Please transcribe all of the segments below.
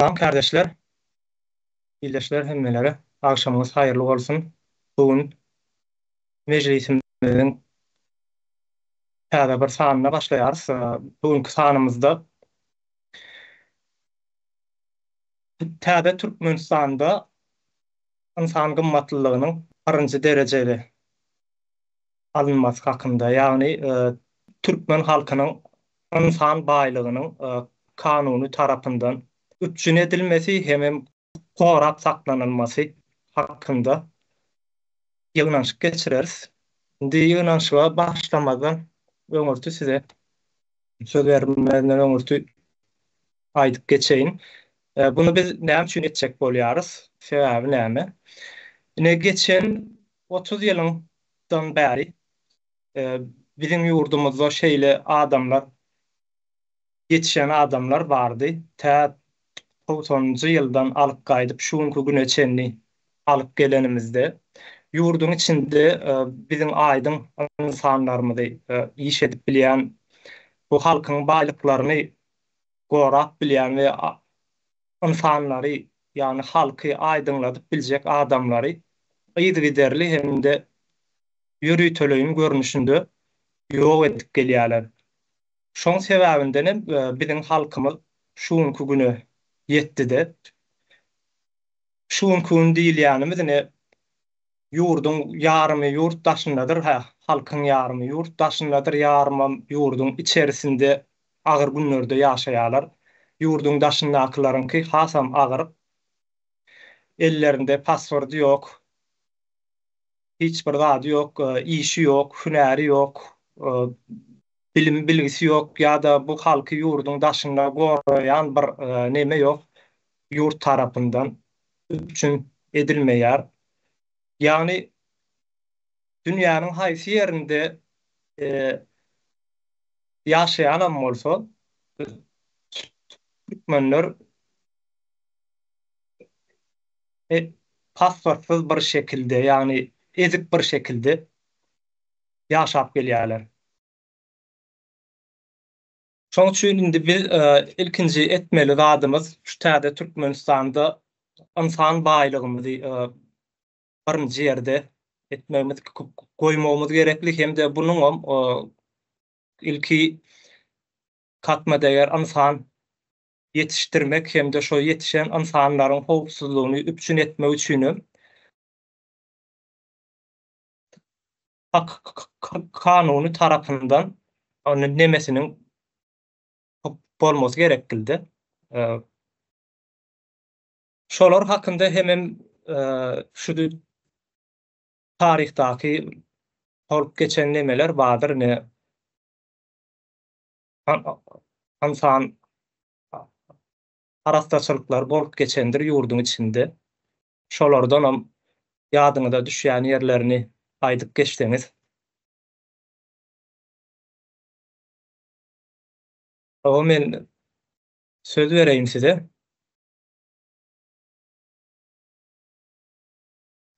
Salam kärdeşler, ildeşler hemmelere agşamyňyz haýyrly bolsun. Bu gün mejlisimiziň täze bir sanyna başlaýarys. Bu günki sanymyzda täze Türkmenistanda ynsan gymmatlylygynyň birinji derejeli alynmasy hakynda, ýagny türkmen halkynyň ynsan baýlygynyň kanuny tarapyndan üpjün edilmesi hemem gorap saklanylmasy hakynda ýygnanyşyk geçireris. Indi ýygnanyşyga başlamazdan öňürti size söz bermezden öňürti aýdyp geçeýin. Buny biz näme üçin etjek bolýarys? Sebäbi näme? Ine geçen 30 ýylyňdan bäri biziň ýurdumyzda şeýle adamlar, ýetişen adamlar bardy. Tä togsanynjy ýyldan alyp gaýdyp şu günki güne çenli alyp gelenimizde, ýurduň içinde biziň aýdyň ynsanlarymyzy, iş edip bilýän, bu halkyň baýlyklaryny gorap bilýän we ynsanlary, ýagny halky aýdyňladyp biljek adamlary yzygiderli hem-de ýöriteleýin görnüşinde ýok edip gelýärler. Şoň sebäbinden hem biziň halkymyz şu günki güne ýetdi-de. Şu günki gün diýilýänimiz ine ýurduň ýarymy ýurt daşyndadyr, hä, halkyň ýarymy ýurt daşyndadyr, ýarymam ýurduň içerisinde agyr günlerde ýaşaýarlar. Ýurduň daşyndakylaryňky hasam agyr. Ellerinde pasporty ýok, hiç bir zady ýok, işi ýok, hünäri ýok, bilimi bilgisi ýok ýa-da bu halky ýurduň daşynda goraýan bir neme ýok, ýurt tarapyndan üpjün edilmeýär. Ýagny dünýäniň haýsy ýerinde ýaşaýanam bolsa türkmenler pasportsyz bir şekilde, ýagny ezik bir şekilde ýaşap gelýärler. Şonuň üçin indi biz ilkinji etmeli zadymyz şu täze Türkmenistanda ynsan baýlygymyzy birinji ýerde etmegimiz, goýmagymyz gerekli hem-de bunuňam ilki katma deger ynsan ýetişdirmek hem-de şo ýetişen ynsanlaryň howpsuzlygyny üpjün etmek üçinem kanuny tarapyndan nemesiniň bolmasy gerekgildi. Şolar hakynda hemem şu taryhdaky bolup geçen nemeler bardyr ine ynsan arassaçylyklar bolup geçendir ýurduň içinde. Şolardanam ýadyňyza düşýän ýerlerini aýdyp geçseňiz. Hawa men söz bereýin size.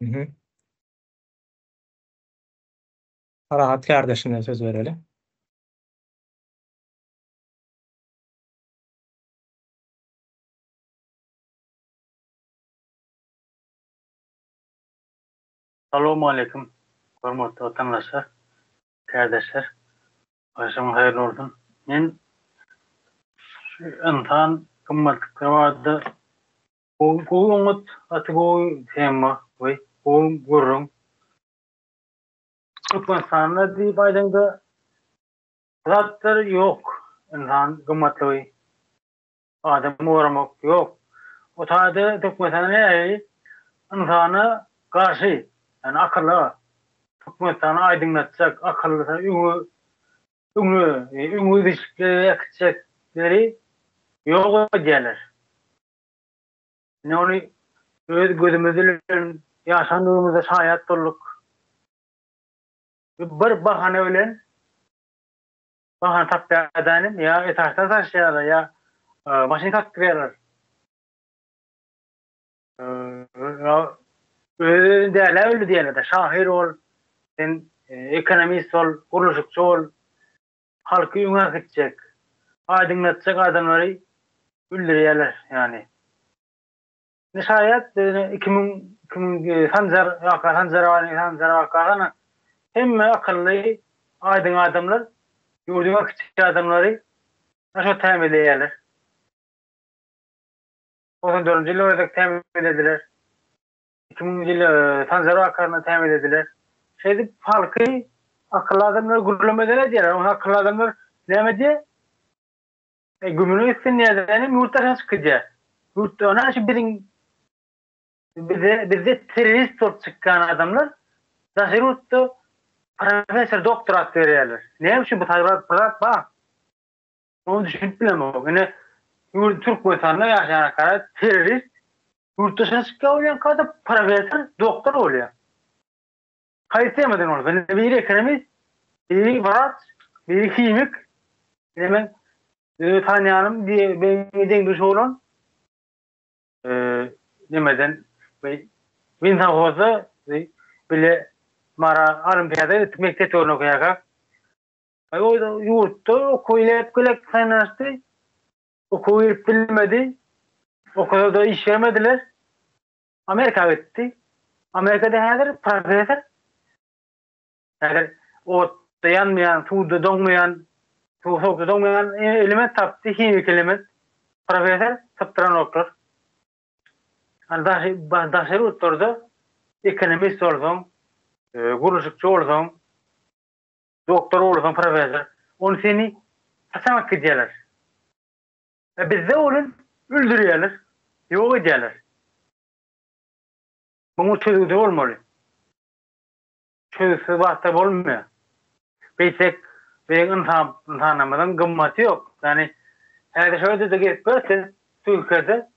Mhm. Parahat kardeşime söz bereli. Salowmaleýkim hormatly watandaşlar, kärdeşler. Agşamyň haýyrly bolsun. Men şu ynsan gymmatlyklary barada gowy gowy oňat gaty gowy tema we gowy gürrüň. Türkmenistanda diýip aýdaňda zatlar ýok ynsan gymmatlygy. Adam goramak ýok. O taýda Türkmenistanda nähili ynsana garşy, ýagny akyla Türkmenistany aýdyňlatjak, akyllysa öňe öňe öňe gidişlikleri äkitjekleri ýok edýärler. Ine ony öz gözümiz bilen ýaşan döwrümizde şaýat bolduk. Bir bahana bilen Bahana tapýar inim, ýa etaždan taşlaýarlar, ýa maşyn kakdyrýarlar. Öz-özüni dälä öldi diýýärler-de, şahyr bol, sen ekonomist bol, gurluşykçy bol, halky öňe äkitjek, aýdyňlatjak adamlary öldürýärler, ýagny. Ine şaýat 2000 2000 Sanjar waka Sanjar Sanjar wakasyna hemme akylly aýdyň adamlar ýurduň kiçi adamlary şo tämizleýärler. 94-nji ýylda gezek tämizlediler. 2000-nji ýylda Sanjar wakasyna tämizlediler. Şeýdip halky akylly adamlar gürlemeden edýärler. Onuň akylly adamlar näme diýýär? E, gümüne gitsin diýýär, ýurt daşyna çykyp gidýär. Ýurtda ona şu biziň bize bizde terrorist bolup çykýan adamlar daşary ýurtda professor doktor at berýärler. Näme üçin bu taýba bir zat bar? Ony düşünip bilemok. Ine ýurt Türkmenistanda ýaşaýan akara terrorist ýurt daşyna çykýar bolýan kada professor doktor bolýar. Haýsy temadan bolsa, indi biri ekonomist, biri wraç, biri himik. Ine men öz tanýanym diýe beň deň-duş oglan nemeden Winsahozda bile Mara olimpiada gitdik mekdep döwründe okaýarkak. O ýurtda okuw iläp gelek synanyşdy. Okuwa girip bilmedi. Okasa-da iş bermediler. Amerika gitdi. Amerikada häzir professor. Häzir otda ýanmaýan, suwda doňmaýan, suw sowukda doňmaýan element tapdy, himiki element. Professor sypdyranoklar. Hani daşy daşary ýurtlarda ekonomist bolsaň, e, gurluşykçy bolsaň, doktor bolsaň, professor, ony seni haçan alyp gidýärler? E bizde ony öldürýärler, ýok edýärler. Munuň çözgüdi bolmaly. Çözgütsiz wagtda bolmaýar. Beýtsek, biziň ynsan, ynsanlarymyzyň gymmaty ýok. Ýagny, häzir şo ýerde-de gezip gör siz, Türkiýede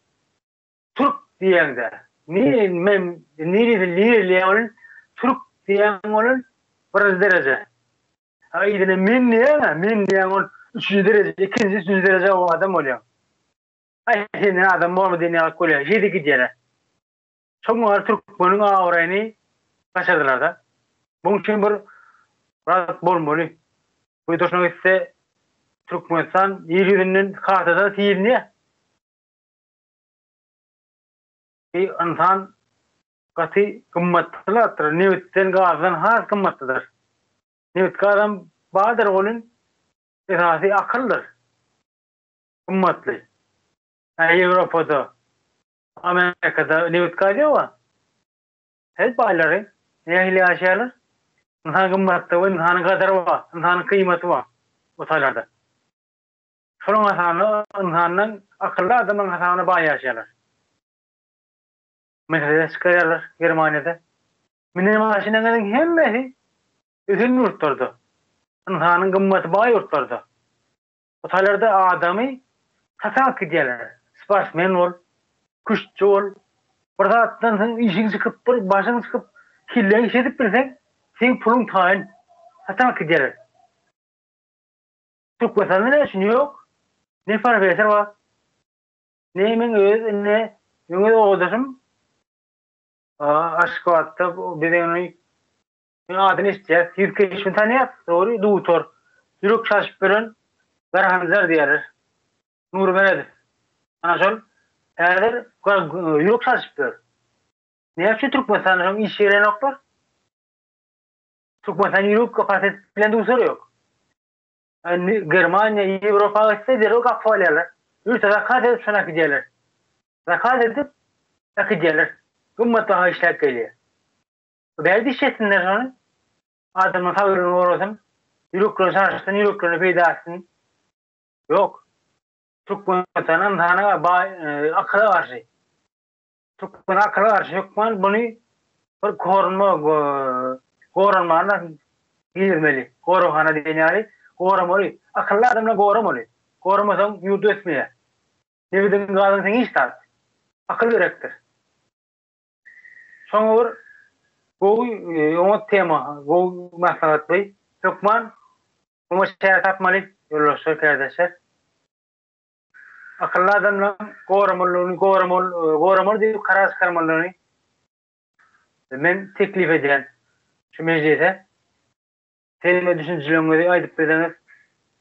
türk diýeňde, ni, men niresi nireli diýen welin, türk diýen welin birinji dereje. A yzyna men diýeňä, men diýen ol üçünji dereje, ikinji, üçünji dereje o adam bolýar. Aý senden adam bormy diýen ýaly bolýar. Şeýdip gidýärler. Şoň ýaly türkmeniň abraýyny gaçyrdylar-da. Muň üçin bir zat bolmaly. Bu durşuna gitse Türkmenistan ýer ýüzünden kartadan silinýär. Bir ynsan gaty gymmatly zatdyr. Nebitden, gazdan has gymmatlydyr. Nebit gazam bardyr welin esasy akyldyr. Gymmatly. Hä Ýewropada, Amerikada nebit gaz ýoga. Her baýlary nähili ýaşaýarlar? Ynsan gymmatly we ynsanyň gadyry bar, ynsanyň kyýmaty bar o taýlarda. Şolaň hasabyna ynsandan akylly adamlaryň hasabyna baý ýaşaýarlar. Mersedes çykarýarlar Germaniýada. Minen maşynyňyzyň hemmesi ösen ýurtlarda. Ynsanyň gymmaty baý ýurtlarda. Bu taýlarda adamy satyn alyp gidýärler. Sportsmen bol, küştçi bol. Bir zatdan soň işiň çykyp, bir başyň çykyp, kelläň iş edip bilseň, seň puluň taýyn. Satyn alyp gidýärler. Türkmenistanda näme üçin ýok? Ne professor bar, ne meň öz indi meň öz obadaşym Aşgabatda biz ony men adyny eşitýäs, ýüz keşbini tanýas, dogry, dutar, ýürek çaşyp ýören Garahanjar diýýärler. Nury Meredow. Ana şol häzir ýürek çaşyp ýör. Näme üçin Türkmenistanda şoň iş berenoklar? Türkmenistan ýürek kapasiteti bilen dutar ýok. Germaniýa, Ýewropa gitse derrew gapyp alýarlar. Ýurta zakaz edip şony äkidýärler. Zakaz edip äkidýärler. Gymmat baha işläp gelýär. Bärde işletsinler şony. Adamlaryň saglygyny gorasyn. Ýürekleri çarşsyn, ýüreklerine peýda etsin. Ýok. Türkmenistan ynsana baý akyla garşy. Türkmen akyla garşy hökman buny bir korunma goranmana girmeli. Goraghana diýen ýaly goramaly. Akylly adamlar goramaly. Goramasaň ýurt ösmeýär. Nebidiň gazyň sen hiç zat. Akyl gerekdir. Şoňa bir gowy oňat tema, gowy maslahat bu. Hökman muňa çäre tapmaly ýoldaşlar, kärdeşler. Akylly adamlaryň goramalydygyny, goramaly, goramaly diýip karar çykarmalydygyny men teklip edýän şu mejlise. Siziň düşünjeleriňizi aýdyp bilseňiz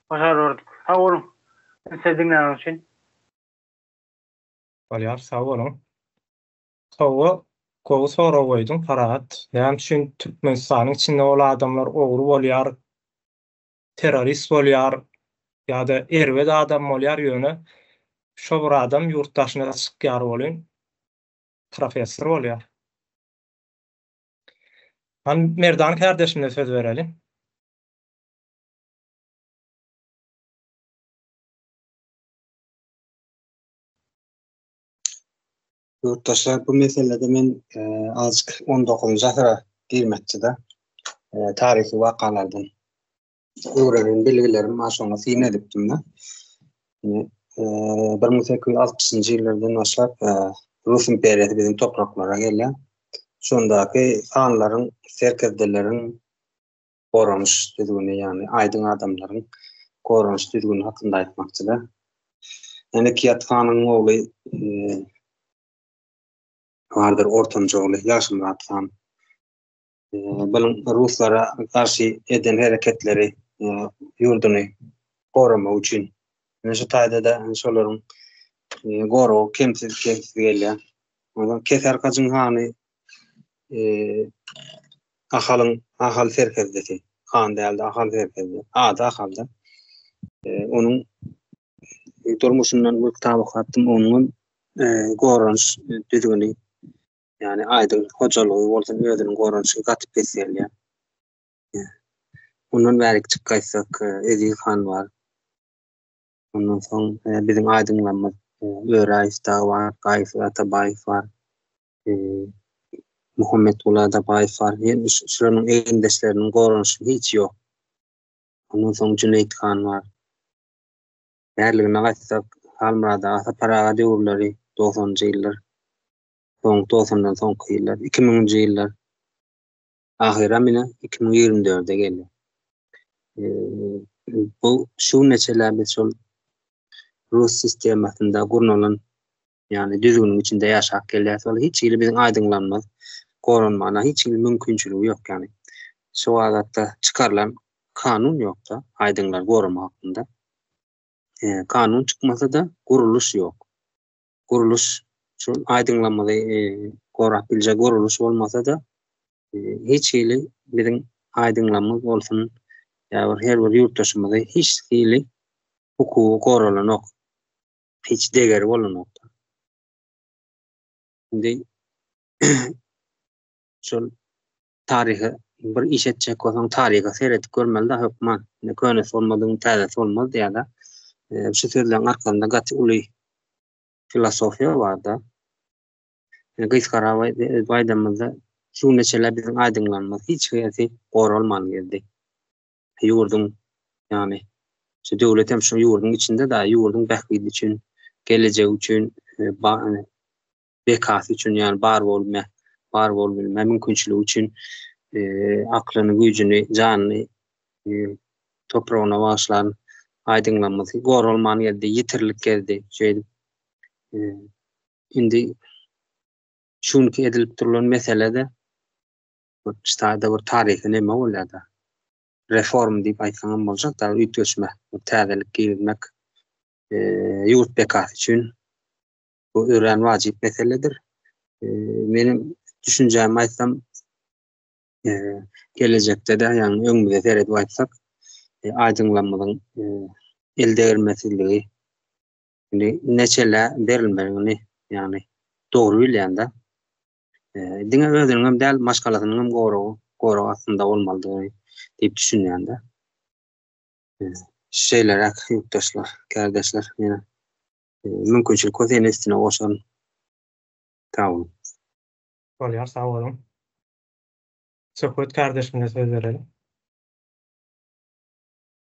hoşal bolardyk. Sag boluň ünsli diňläniňiz üçin. Bolýar, sag boluň. Hawa, gowy sorag goýduň Parahat. Näme üçin Türkmenistanyň içinde ol adamlar ogry bolýar, terrorist bolýar ýa-da erbet adam bolýar, ýöne şo bir adam ýurt daşyna çykýar welin professor bolýar. Hany Merdan kärdeşimize söz bereliň. Ýurtdaşlar bu meselede men azajyk on dokuzynjy asyra girmekçi-de. Taryhy wakalardan öwrenen bilgilerim bar, şoňa syn edipdim-de. 1860-njy ýyllardan başlap Rus imperiýasy biziň topraklara gelýär. Şondaky hanlaryň, serkerdeleriň goranyş düzgüni, ýagny aýdyň adamlaryň goranyş düzgüni hakynda aýtmakçy-da. Ýöne Kiýat hanyň ogly bardyr, ortanjy ogly Ýagşymyrat han. Bunuň ruslara garşy eden hereketleri ýurduny goramak üçin. Ine şu taýda-da şolaryň goragy kemsiz kemsiz gelýär. Ondan Kesearkajyň hany Ahalyň Ahal serkerdesi. Han däldi, Ahal serkerde. Ady Ahalda. Onuň durmuşyndan bir kitap okapdym. Onuň hem goranyş düzgüni, ýagny aýdyň hojalygy bolsun, özüniň goranyşy gaty pes gelýär. Ondan bärik çykyp gaýtsak, Eziz han bar. Ondan soň biziň aýdyňlarymyz Öräýew dagy bar, Gaýyp Atabaýew bar. Muhammetguly Adabaýew bar. Ýene şularyň egindeşleriniň goranyşy hiç ýok. Ondan soň Jüneýit han bar. Bärligine gaýtsak, Halmyrat aga, Sapar aga döwürleri, dogsanynjy ýyllar, soň dogsandan soňky ýyllar, iki müňünji ýyllar. Ahyram ine 2024-e geldi. Bu şu güne çenli biz şol rus sistemasynda gurnalan ýagny düzgüniň içinde ýaşap gelýäs. Ol hiç hili biziň aýdyňlanmaz, goranmana hiç hili mümkinçiligi ýok ýagny. Şu adatda çykarylan kanun ýokda aýdyňlary goramak hakynda. Kanun çykmasa-da gurluş ýok. Gurluş şu aýdyňlamyzy gorap biljek gurluş bolmasa-da hiç hili biziň aýdyňlamyz bolsun ýa bir her bir ýurtdaşymyzy hiç hili hukugy goralanok. Hiç degeri bolanok. Indi şol taryhy bir iş etjek bolsaň taryha seredip görmeli-de hökman. Indi könesi bolmadygyň täzesi bolmaz diýýär-de. Şu sözleriň arkasynda gaty uly filosofiýa bar-da. Gysgarak aýdanymyzda şu güne çenli biziň aýdyňlanymyz hiç haýsy goralman geldi. Ýurduň ýagny şu döwlet hem şu ýurduň içinde-de ýurduň bähbidi üçin, gelejegi üçin bekasy üçin ýagny bar bolma, bar bolubilme mümkinçiligi üçin aklyny, güýjüni, janyny topragyna bagyşlan aýdyňlanmasy goralman geldi, ýitirilip geldi. Şeýdip indi şu günki edilip durlan mesele-de bir ştada bir taryhy neme bolýar-da. Reform diýip aýtsaňam boljak-da, üýtgeşme, bir täzelik girizmek ýurt bekasy üçin Bu örän wajyp meseledir. Meniň düşünjämi aýtsam, gelejekde-de, ýagny öňümize seredip aýtsak, aýdyňlamyzyň eldegirmesizligi indi neçelä berilmegini, ýagny dogry bilýän-de. Diňe özüniň hem däl, maşgalasynyň hem goragy, gorag astynda bolmalydygy diýip düşünýän-de. Şeýleräk ýurtdaşlar, kärdeşler, ýene Mümkinçilik bolsa ýene üstüne goşaryn. Sag boluň. Bolýar, sag boluň. Söhbet kardeşimize söz bereliň.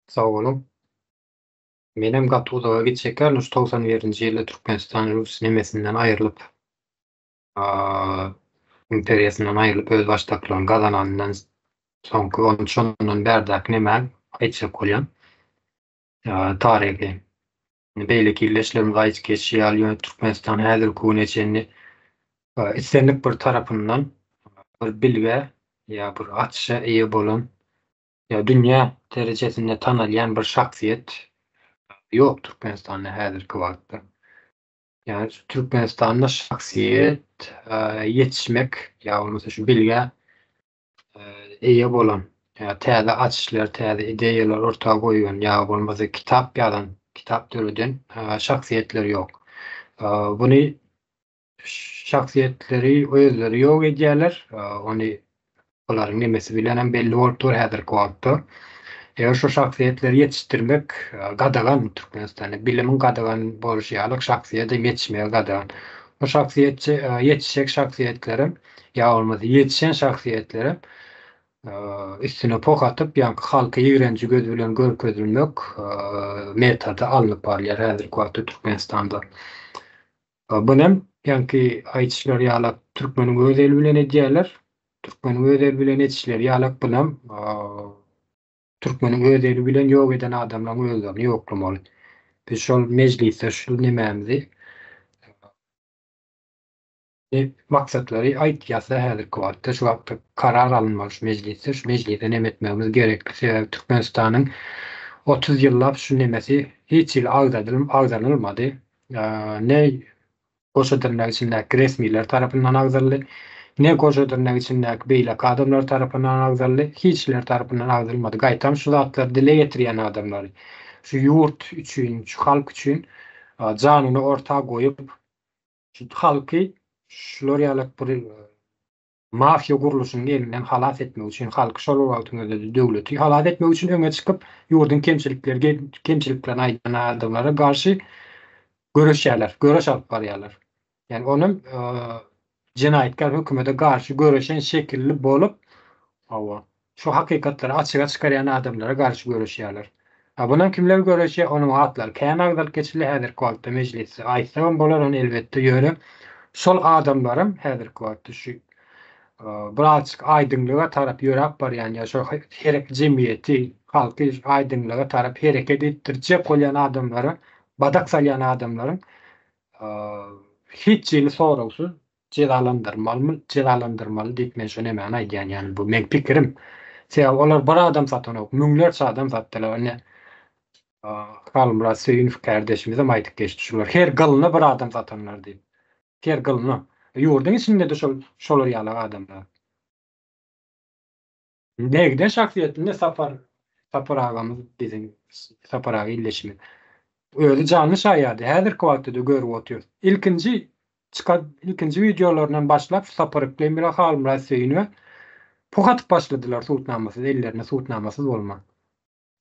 Sag boluň. Menem gaty uzaga gitjek däl, şu 91-nji ýylda Türkmenistan rus nemesinden aýrylyp, imperiýasyndan aýrylyp özbaşdaklygyny gazananyndan soňky, şondan bärdäki nemäni aýtjak bolýan. Taryhy. Beýleki ildeşlerimiz aýdyp geçişi ýaly, ýöne Türkmenistan häzirki güne çenli islendik bir tarapyndan bir bilgä ýa bir açyşa eýe bolan ýa dünýä derejesinde tanalýan bir şahsyýet ýok Türkmenistanda häzirki wagtda. Ýagny Türkmenistanda şahsyýet ýetişmek ýa bolmasa şu bilgä eýe bolan, ýa täze açyşlar, täze ideýalar orta goýan ýa bolmasa kitap ýazan, kitap döreden şahsyýetler ýok. Buny şahsyýetleri özleri ýok edýärler. Ony olaryň nemesi bilen hem belli bolup dur häzirki wagtda. Eger şu şahsyýetleri ýetişdirmek gadagan Türkmenistanda. Bilimiň gadagan bolşy ýaly şahsyýet hem ýetişmegi gadagan. Bu şahsyýetçi ýetişjek şahsyýetlerem ýa bolmasa ýetişen şahsyýetlerem üstüne poh atyp, ýaňky halka ýigrenji göz bilen görkezilmek metody alnyp barylýar häzirki wagtda Türkmenistanda. Bunam ýaňky aýdyşlary ýalak türkmeniň öz eli bilen edýärler. Türkmeniň öz eli bilen edişleri ýalak bunam türkmeniň öz eli bilen ýok eden adamlaryň özlerini ýoklamaly. Biz şol mejlisde şu nemämizi maksatlary aýtýasda häzirki wagtda şu wagtda karar alynmaly şu mejlisde şu mejlise neme etmegimiz gerekli sebäbi Türkmenistanyň 30 ýyllap şu nemesi hiç hili agzalylmady. Ne goşa dyrnak içindäki resmiler tarapyndan agzaldy, ne goşa dyrnak içindäki beýleki adamlar tarapyndan agzaldy, hiçler tarapyndan agzalmady. Gaýtam şu zatlary dile getirýän adamlary, şu ýurt üçin, şu halk üçin janyny orta goýup, şu halky şular ýaly bir mafiýa gurluşynyň elinden halas etmek üçin, halky şol bir wagtyň özünde döwleti halas etmek üçin öňe çykyp, ýurduň kemçilikleri kemçiliklerini aýdýan adamlara garşy göreşýärler, göreş alyp barýarlar. Ýagny onuň jenaýatkär hökümete garşy göreşen şekilli bolup, hawa, Şu hakykatlary açyga çykarýan adamlara garşy göreşýärler. A bunam kimler göreşýär, onuň atlary kän agzalyp geçildi häzirki wagtda mejlisde. Aýtsagam bolar ony elbetde, ýöne şol adamlaram häzirki wagtda şu birazjyk aýdyňlyga tarap ýöräp barýan ýa şo herek jemgyýeti, halky aýdyňlyga tarap hereket etdirjek bolýan adamlara badak salýan adamlaryň hiç hili soragsyz jezalandyrmalymy, jezalandyrmaly diýip men şu nemäni aýdýan, ýagny bu meň pikirim. Sebäbi olar bir adam satanok, müňlerçe adam satdylar. Ine, Halmyrat Söýünow kärdeşimizem aýdyp geçdi şular her gylyna bir adam satanlar diýip. Her gylyna. Ýurduň içinde-de şol şolar ýaly adamlar. Negde şahsyýetinde Sapar Sapar agamyz biziň Sapar aga ildeşimiz. Özi janly şaýady. Häzirki wagtda-da görüp otyrys. Ilkinji çykan ilkinji wideolaryndan başlap şu Sapar Yklym bilen Halmyrat Söýünowa poh atyp başladylar sudnamasyz ellerinde sudnamasyz bolman.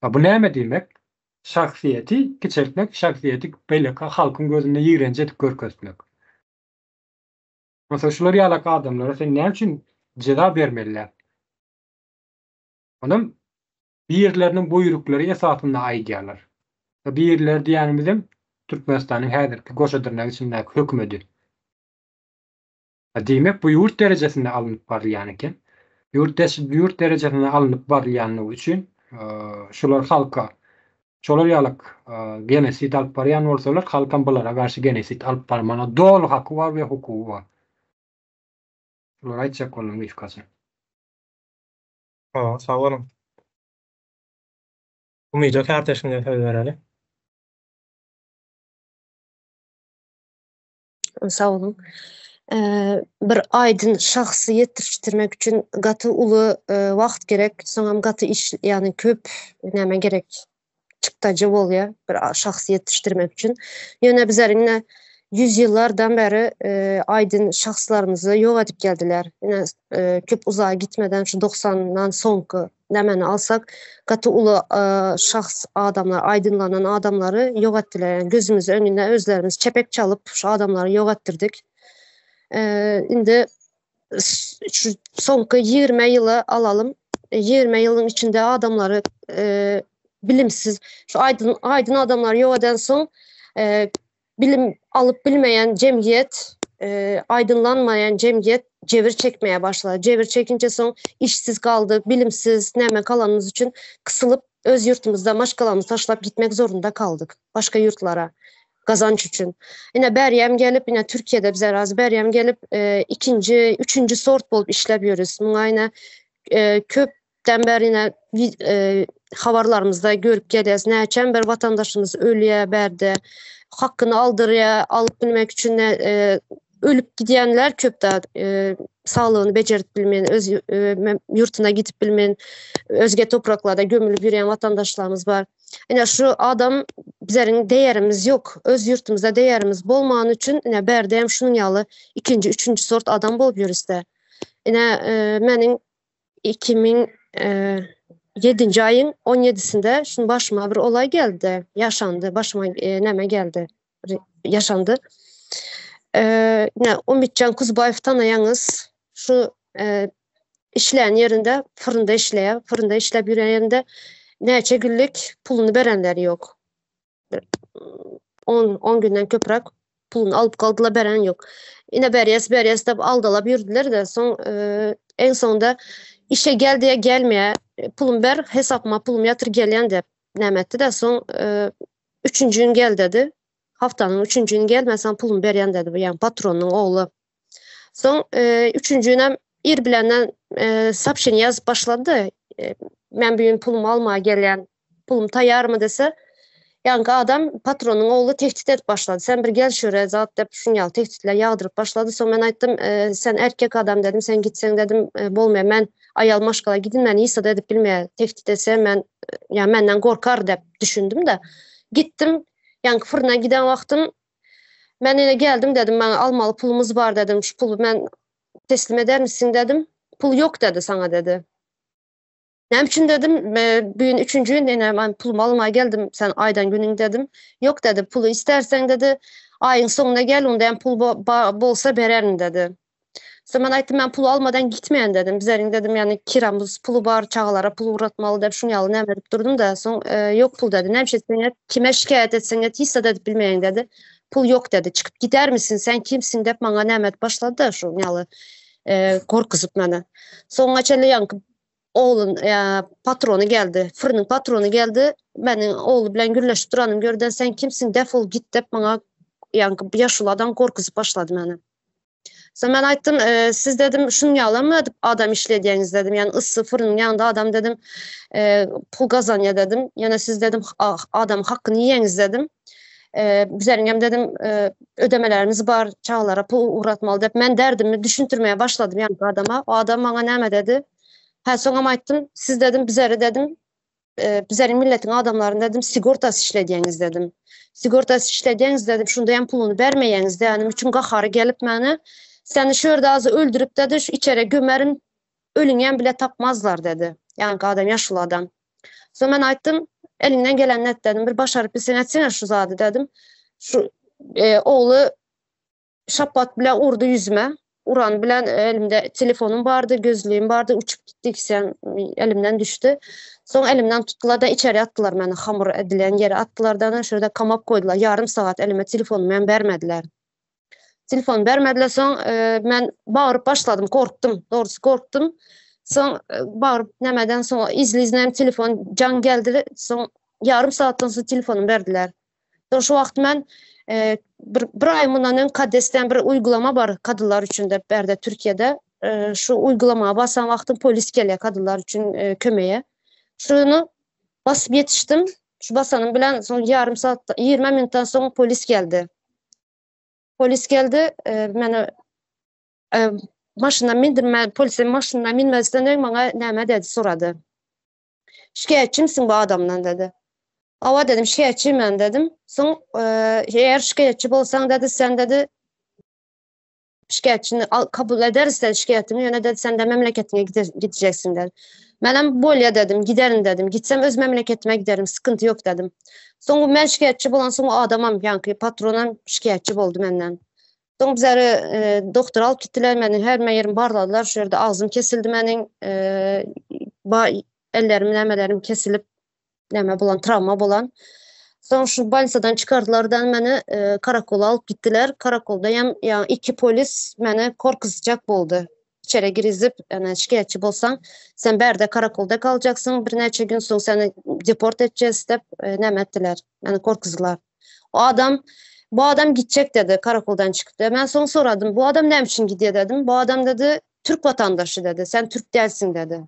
A bu näme diýmek? Şahsyýeti kiçeltmek, şahsyýeti beýleki halkyň gözünde ýigrenji edip görkezmek. Onsoň şular ýalak adamlara sen näme üçin jeza bermeli? Onam birleriniň buýruklary esasynda aýdýarlar. Birleri diýýänimizem Türkmenistanyň häzirki goşa dyrnak içindäki hökümedi. Diýmek bu ýurt derejesinde alnyp barylýan eken. Ýurt ýurt derejesinde alnyp barylýanlygy üçin şular halka şolar ýalyk genosid alyp barýan bolsalar, halkam bulara garşy genosid alyp barmana doly haky bar we hukugy bar. Şulary aýtjak boldum gysgaça. Hawa, sag boluň. Umyda kärdeşimize söz bereli. Sag boluň. Bir aýdyn şahsy ýetişdirmek üçin gaty uly wagt gerek, soňam gaty iş, ýagny köp näme gerek, çykdajy bolýar bir şahsy ýetişdirmek üçin. Ýöne bizler ine ýüz ýyllardan bäri aýdyn şahslarymyzy ýok edip geldiler. Ine köp uzaga gitmeden şu dogsandan soňky nämeni alsak, gaty uly şahs adamlar, aýdynlanan adamlary ýok etdiler. Ýagny gözümiz öňünde özlerimiz çepek çalyp şu adamlary ýok etdirdik. Indi şu soňky 20 ýyly alalym. 20 ýylyň içinde adamlary bilimsiz, şu aýdyn aýdyn adamlary ýok eden soň bilim alyp bilmeýän jemgyýet, aýdynlanmaýan jemgyýet jebir çekmeye başlady. Jebir çekince soň işsiz galdyk, bilimsiz, näme kalanymyz üçin kysylyp öz ýurtumyzda maşgalamyzy taşlap gitmek zorunda kaldyk başga ýurtlara gazanç üçin. Ine bärýem gelip, ine Türkiýede bize razy bärýem gelip, ikinji, üçünji sort bolup işläp ýörüs. Muňa ine köp Den bäri ine habarlarymyzda görüp gelýäs. Näçem bir watandaşymyz ölýär bärde. Hakyny aldyrýar, alyp bilmek üçin e, ölüp gidýänler köp da e, saglygyny bejerip bilmeýän, öz e, ýurtuna gidip bilmeýän, özge topraklarda gömülip ýörýän watandaşlarymyz bar. Ine şu adam bizleriň değerimiz ýok. Öz ýurtumyzda değerimiz bolmany üçin ine bärde hem şunuň ýaly ikinji, üçünji sort adam bolup ýörüs-de. Ine e, meniň 2000 7-nji aýyň 17-sinde şuny başyma bir olay geldi. Ýaşandy, başyma e, näme geldi? Ýaşandy. E, ne Umitjan Kuzbaýew tanaýaňyz. Şu e, işleýän ýerinde, fırında işleýär, fırında işläp ýören ýerinde näçe günlük puluny berenler ýok. 10 10 günden köpräk puluny alyp galdylar beren ýok. Ine berýäs berýäs diýip aldalap ýürdüler de soň e, en soňunda işe gel diýe gelmeýär. E, pulum ber, hesapyma pulum ýatyr gelýän diýip näme etdi de soň e, üçünji gün gel dedi. Haftanyň üçünji günü gel men sana pulumy berýän dedi. Ýagny patronyň ogly. Soň e, üçünji günem ir bilenden e, сообщение ýazyp başlady. E, men bu gün pulumy almaga gelýän. Pulum taýýarmy dese, ýaňky adam patronyň ogly tehdit edip başlady. Sen bir gel şöre zat diýip şuň ýaly tehditler ýagdyryp başlady. Soň men aýtdym, e, sen erkek adam dedim, sen gitseň dedim, e, bolmaýar. Men aýal maşgala gidin, men hiç zat edip bilmeýär. Tehdit etse men ýa menden gorkar diýip düşündim de. Gitdim. Ýaňky fırına giden wagtym men ýene geldim dedim, maňa almaly pulumyz bar dedim. Şu puly men teslim eder misin dedim. Pul ýok dedi sana dedi. Näme üçin dedim, bu gün üçünji gün ene men pulumy almaga geldim, sen aýdan günüň dedim. Ýok dedi, puly istersen dedi, aýyň soňuna gel, onda hem pul bolsa bererin dedi. Soň men aýtdym, men pul almadan gitmeýän dedim. Bizleriň dedim, ýani kiramyz puly bar, çagalara pul ugratmaly dep şuň ýaly näme edip durdum da, soň e, ýok pul dedi. Näme etseň et, kime şikaýat etseň et, hiç zat edip bilmeýän dedi. Pul ýok dedi. Çykyp gider misin, sen kimsin dep maňa näme edip başlady da şuň ýaly e, gorkuzyp meni. Soňa çenli ýaňky oglun e, patrony geldi. Fırnyň patrony geldi. Meniň ogly bilen gürleşip duranym görden sen kimsin defol git dep maňa ýaňky ýaşuly adam gorkuzyp başlady meni. Soň men aýtdym, e, siz dedim şuň ýalymy edip adam işledýäňiz dedim. Ýani yssy fırnyň ýanynda adam dedim, e, pul gazanýar dedim. Ýene siz dedim adam hakyny iýeňiz dedim. E, bizleriň hem dedim e, ödemelerimiz bar, çagalara pul ugratmaly dep men derdimi düşündirmeye başladym ýaňky adama. O adam maňa näme dedi? Ha soňam aýtdym, siz dedim bizleri dedim e, bizleriň milletiň adamlaryny dedim sigortasy işledýäňiz dedim. Sigortasy işledýäňiz dedim, şunda hem puluny bermeýäňiz dedim. Üçin gahary gelip meni seni şu ýerde az öldürip dedi, şu içere gömerin, ölüňem bile tapmazlar dedi. Ýaňky adam ýaşuly adam. Soň men aýtdym, eliňden gelenini et dedim. Bir başaryp bilseň etsene şu zady dedim. Şu e, ogly şapat bilen urdy ýüzüme. Uran bilen elimde telefonum bardy, gözlüğüm bardy, uçup gitdi sen elimden düşdi. Soň elimden tutdular da içeri atdylar meni, hamur edilen ýere atdylar da şurada kamap koydular. Yarım saat elime telefonumu hem bermediler. Telefon bermediler soň e, men bağırıp başladım, korktum. Doğrusu korktum. Soň e, bağırıp nemeden soň izli izle telefon can geldi. Soň yarım saatdan soň telefonumu berdiler. Soň şu wagt men e, bir, bir ay mundan öň Kades'ten bir uygulama bar kadınlar üçin de berde Türkiye'de. E, şu uygulamaya basan wagtym polis gelýär kadınlar üçin e, kömeğe. Şunu basyp yetiştim. Şu basanım bilen soň yarım saat 20 minutdan soň polis geldi. Polis geldi, e, meni e, maşyna mindirme, polise maşyna minmezden öň maňa näme dedi sorady. Şikayetçimsin bu adamdan dedi. Awa dedim, şikayetçiyim ben dedim. Soň e, eğer şikayetçi bolsaň dedi, sen dedi şikayetçini al, kabul ederiz dedi şikayetini. Ýöne dedi sen de memleketine gideceksin dedi. Menem bolya dedim, giderim dedim. Gitsem öz memleketime giderim, sıkıntı yok dedim. Soň men şikayetçi bolan soň o adamam, ýaňky patronam şikayetçi boldy menden. Soň bizleri e, doktor alyp gitdiler meni, her yerim barladylar. Şu ýerde agzym kesildi meniň, e, ba, ellerim, nämelerim kesilip, näme bolan, travma bolan. Soň şu bolnisadan çykardylar da meni e, karakola alyp gitdiler. Karakolda hem ya iki polis meni korkuzjak boldy. İçeri girizip, yani şikayetçi bolsaň, sen bärde karakolda kalacaksın, bir näçe gün soň seni deport edeceğiz dep e, näme etdiler. Meni korkuzdular. O adam bu adam gidecek dedi karakoldan çıktı. Ben son soradım. Bu adam ne için gidiyor dedim. Bu adam dedi Türk vatandaşı dedi. Sen Türk değilsin dedi.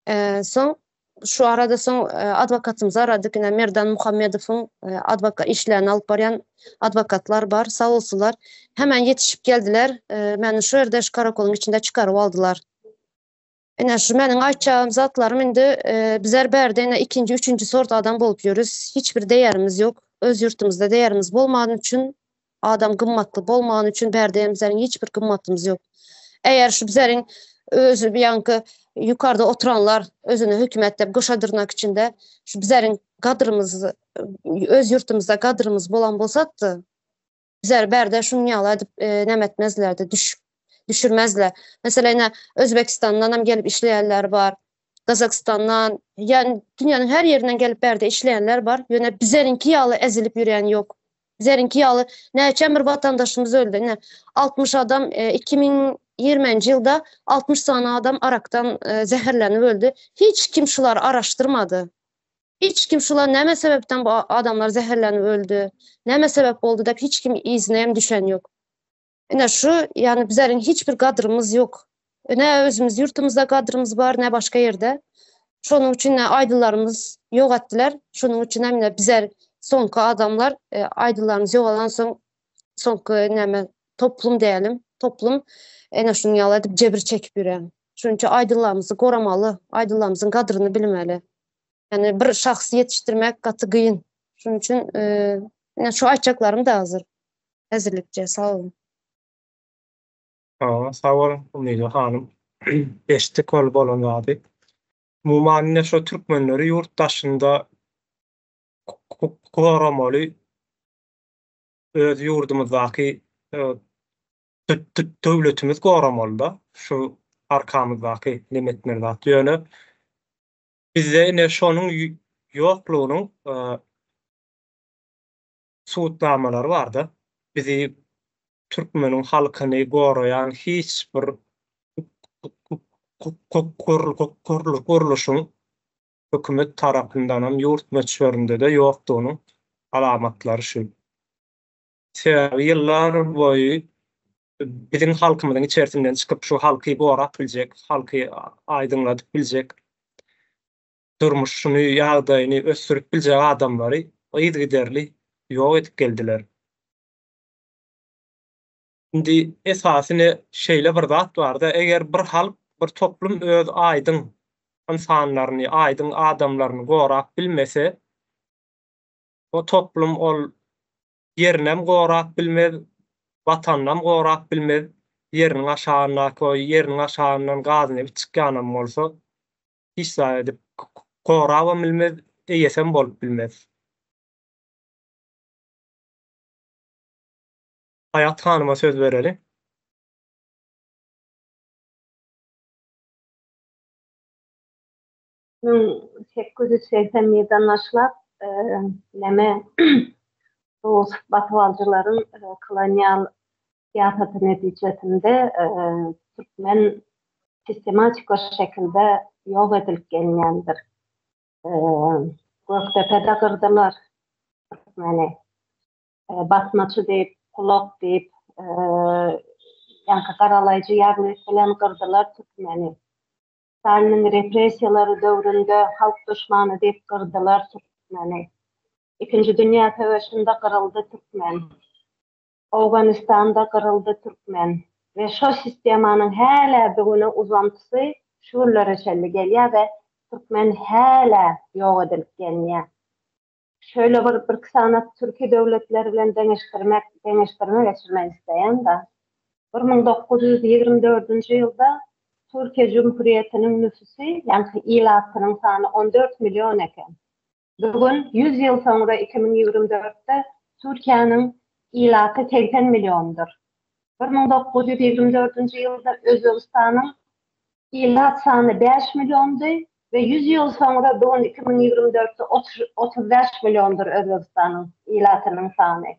Ee, son Şu arada soň adwokatymyzy aradyk. Ine Merdan Muhammedowyň adwokat işlerini alyp barýan adwokatlar bar. Sag bolsunlar. Hemen ýetişip geldiler. Meni şu ýerde şu karakolyň içinde çykaryp aldylar. Ine şu meniň aýtjagym zatlarym indi bizler bärde ine ikinji, üçünji sort adam bolup ýörüs. Hiç bir değerimiz ýok. Öz ýurtumyzda değerimiz bolmany üçin, adam gymmatly bolmany üçin bärde hem bizleriň hiç bir gymmatymyz ýok. Eger şu bizleriň özi ýaňky ýukarda oturanlar özüne hökümet diýip goşa dyrnak içinde şu bizleriň gadrymyz öz ýurtumyzda gadrymyz bolan bolsatdy, Bizler bärde şunuň ýaly edip näme etmezlerdi, düş düşürmezler. Meselem, ine Özbekistandan hem gelip işleýänler bar. Gazagystandan, ýani dünýäniň her ýerinden gelip bärde işleýänler bar. Ýöne bizleriňki ýaly ezilip ýörýän ýok. Bizleriňki ýaly näçe bir watandaşymyz öldi. Ine 60 adam 2020-nji ýylda 60 sany adam arakdan zäherlenip öldi. Hiç kim şulary araşdyrmady. Hiç kim şular näme sebäpden bu adamlar zäherlenip öldi, näme sebäp boldy diýip hiç kim yzyna hem düşen ýok. Ine şu ýani bizleriň hiç bir gadrymyz ýok. Ne özümiz ýurtumyzda gadrymyz bar, ne başga ýerde. Şonuň üçin ne aýdynlarymyz ýok etdiler. Şonuň üçin hem ne bizler soňky adamlar e, aýdynlarymyz ýogalan soň soňky näme toplum diýelim, toplum ene şunuň ýaly edip jebir çekip ýören. Şonuň üçin aýdynlarymyzy goramaly, aýdynlarymyzyň gadryny bilmeli. Yani bir şahsy ýetişdirmek gaty gyn. Şonuň üçin e, şu aýtjaklarym da hazır. Häzirlikçe sag boluň. Sag, sag boluň Umyda hanym. Eşitdik ol bolan zady. Umuman ine şo türkmenleri ýurt daşynda goramaly öz ýurdumyzdaky e, döwletimiz goramaly-da şu arkamyzdaky neme etmeli zat. Ýöne Bizde ine şonuň ýoklugynyň subutnamalary barda. Bizi türkmeniň halkyny goraýan hiç bir gurluşyň hökümet tarapyndanam ýurt möçberinde-de ýokdugynyň alamatlary şu. Sebäbi ýyllar boýy biziň halkymyzyň içersinden çykyp şu halky gorap biljek, halky aýdyňladyp biljek, durmuşyny, ýagdaýyny ösdürip biljek adamlary yzygiderli ýok edip geldiler. Indi esasy ne şeýle bir zat barda, eger bir halk, bir toplum öz aýdyň ynsanlaryny, aýdyň adamlaryny gorap bilmese, o toplum ol ýerinem gorap bilmez, watanynam gorap bilmez, ýeriniň aşagyndaky o ýeriniň aşagyndan gaz-nebit çykýanam bolsa, hiç zat edip gorabam bilmez, eýesem bolup bilmez. Aýat hanyma söz bereli. 1881-den başlap näme rus basybalyjylaryň kolonial syýasaty netijesinde türkmen sistematik bir şekilde ýok edilip gelinýändir. Gökdepede gyrdylar türkmeni. Basmaçy diýip, kulak diýip, ýaňky garalaýjy ýarlyk bilen gyrdylar türkmeni. Staliniň repressiýalary döwründe halk duşmany diýip gyrdylar türkmeni. Ikinji dünýä söweşinde gyryldy türkmen. Owganystanda gyryldy türkmen. We şo sistemanyň hälä bu güne uzantysy şu günlere çenli gelýär we türkmen hälä ýok edilip gelinýär. Şöyle bir birki sany türki döwletleri bilen deňeşdirmek, deňeşdirme geçirmek isleýän-de. 1924-nji ýylda Türkiýe Jumhuriýetiniň nüfusi, ýagny ilatynyň sany 14 million eken. Bu gün 100 ýyl soňra 2024-de Türkiýäniň ilaty 80 milliondyr. 1924-nji ýylda Özbegistanyň ilat sany 5 milliondy we 100 ýyl soňra bu gün 2024-de 35 milliondyr Özbegistanyň ilatynyň sany.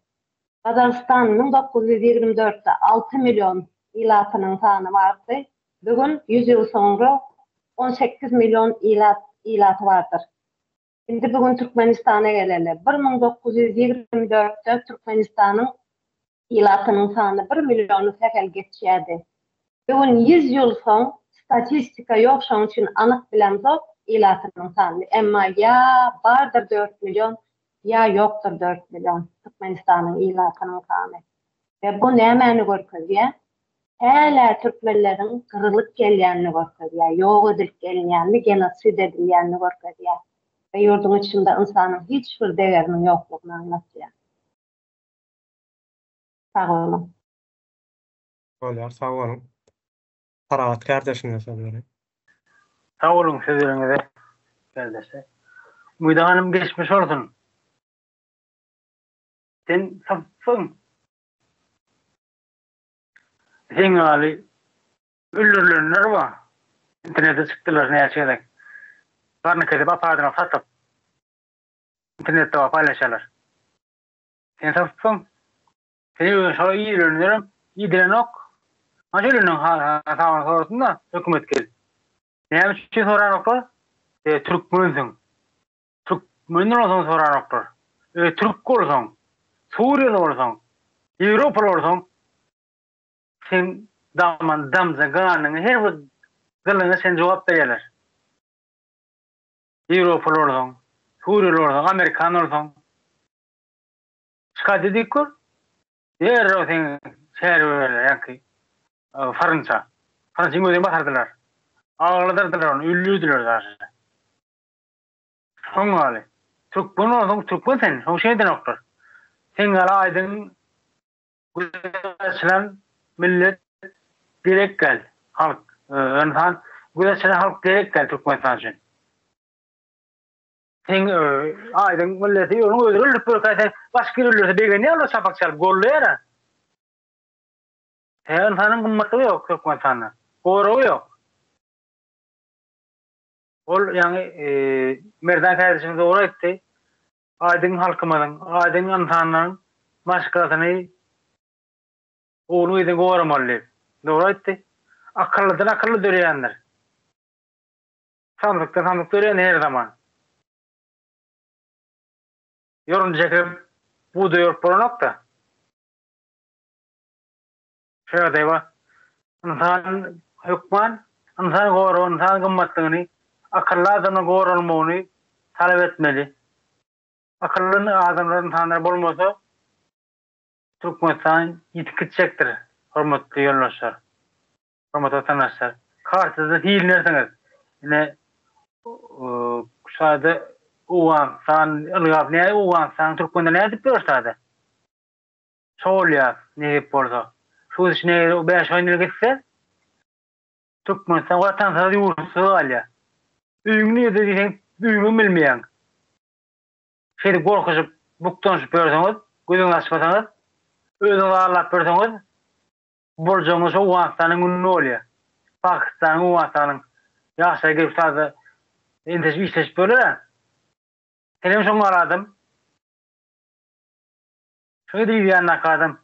Gazagystan 1924-de 6 million ilatynyň sany bardy. Bu gün 100 ýyl soňra 18 million ilat ilaty bardyr. Indi bu gün Türkmenistana geleli. 1924-de Türkmenistanyň ilatynyň sany 1 milliony sähel geçýärdi. Bu gün 100 ýyl soň statistika ýok şonuň üçin anyk bilemzok. ilatynyň sanyny. Emma ýa bardyr 4 million, ýa ýokdur 4 million Türkmenistanyň ilatynyň sany. We bu nämäni görkezýär? Hälä türkmenleriň gyrylyp gelýänini görkezýär, ýok edilip gelinýänini, genosid edilýänini görkezýär. We ýurduň içinde ynsanyň hiç bir degeriniň ýoklugyny aňlatýar. Sag boluň. Bolýar, sag boluň. Parahat kärdeşime söz bereýin. Sag boluň sözleriňize kärdeşler. Umyda hanym geçmiş bolsun. Sen sapsyň. Seň ýaly öldürilenler bar. Internete çykdylar näçe gezek. Garny kesip apadyna satyp. Internetde bar paýlaşýarlar. Sen sapsyň. Sen özüň şola iýilenlerem iýdirenok. Haçan öleniň hasabyny sorasyn-da hökümet gelip. Näme üçin soranoklar? E, türkmensiň. Türkmen bolsaň soranoklar. E, türk bolsaň, suriýaly bolsaň, ýewropaly bolsaň, seň daman damja ganyňa her bir gylyňa sen jogap berýärler. Ýewropaly bolsaň, suriýaly bolsaň, amerikan bolsaň. Çykady diýip gör. Derrew seni çäre bererler ýaňky fyrynça. Fyrynçyň özüni basardylar. Agladyrdylar ony, öldürdiler daşy. Şoň ýaly. Türkmen bolsaň türkmen sen, şoň üçin edenoklar. Seň ýaly aýdyň gözi açylan millet gerek däl halk. Ynsan gözi açylan halk gerek däl Türkmenistan üçin. Seň aýdyň milleti onuň özüni öldürip görkä sen başga biri öldürse begenýär olar çapak çalyp gollaýar-a. He ynsanyň gymmatlygy ýok Türkmenistanda. Goragy ýok. Ol ýaňy Merdan kärdeşimiz dogry aýtdy. Aýdyň halkymyzyň, aýdyň ynsanlaryň maşgalasyny ogluny gyzyny goramaly diýip. Dogry aýtdy. Akyllydan akylly döreýändir. Samsykdan samsyk dörän her zaman. Ýorunja çekip bugdaý orup bolanok-da. Şu ýagdaý bar. Ynsan hökman ynsan goragy, ynsan gymmatlygyny, akylly adamlaryň goralmagyny talap etmeli. Akylly adamlar, ynsanlar bolmasa Türkmenistan ýitip gitjekdir, hormatly ýoldaşlar. Hormatly watandaşlar, kartada hilinersiňiz. Ine, şada Owganystan ylgap nä Owganystanyň türkmenleri nädip ýör şada? Şo bolýar, nesip bolsa. Şu gidişine eger bäş-on ýyl gitse, Türkmenistan watansyz, ýurtsyz galýar. Öýüň nirde diýseň, öýüňem bilmeýäň. Şeýdip gorkuşyp, buktanyşyp ýörseňiz, gözüňizi açmasaňyz, özüňizi aldap ýörseňiz, Boljagyňyz şo Owganystanyň gününe bolýa. Pakistanyň, Owganystanyň ýaşlary gelip sada enteşip işleşip ýörler-ä. Senem şoň ýaly adam. Şoň edil ýanyndaky adam.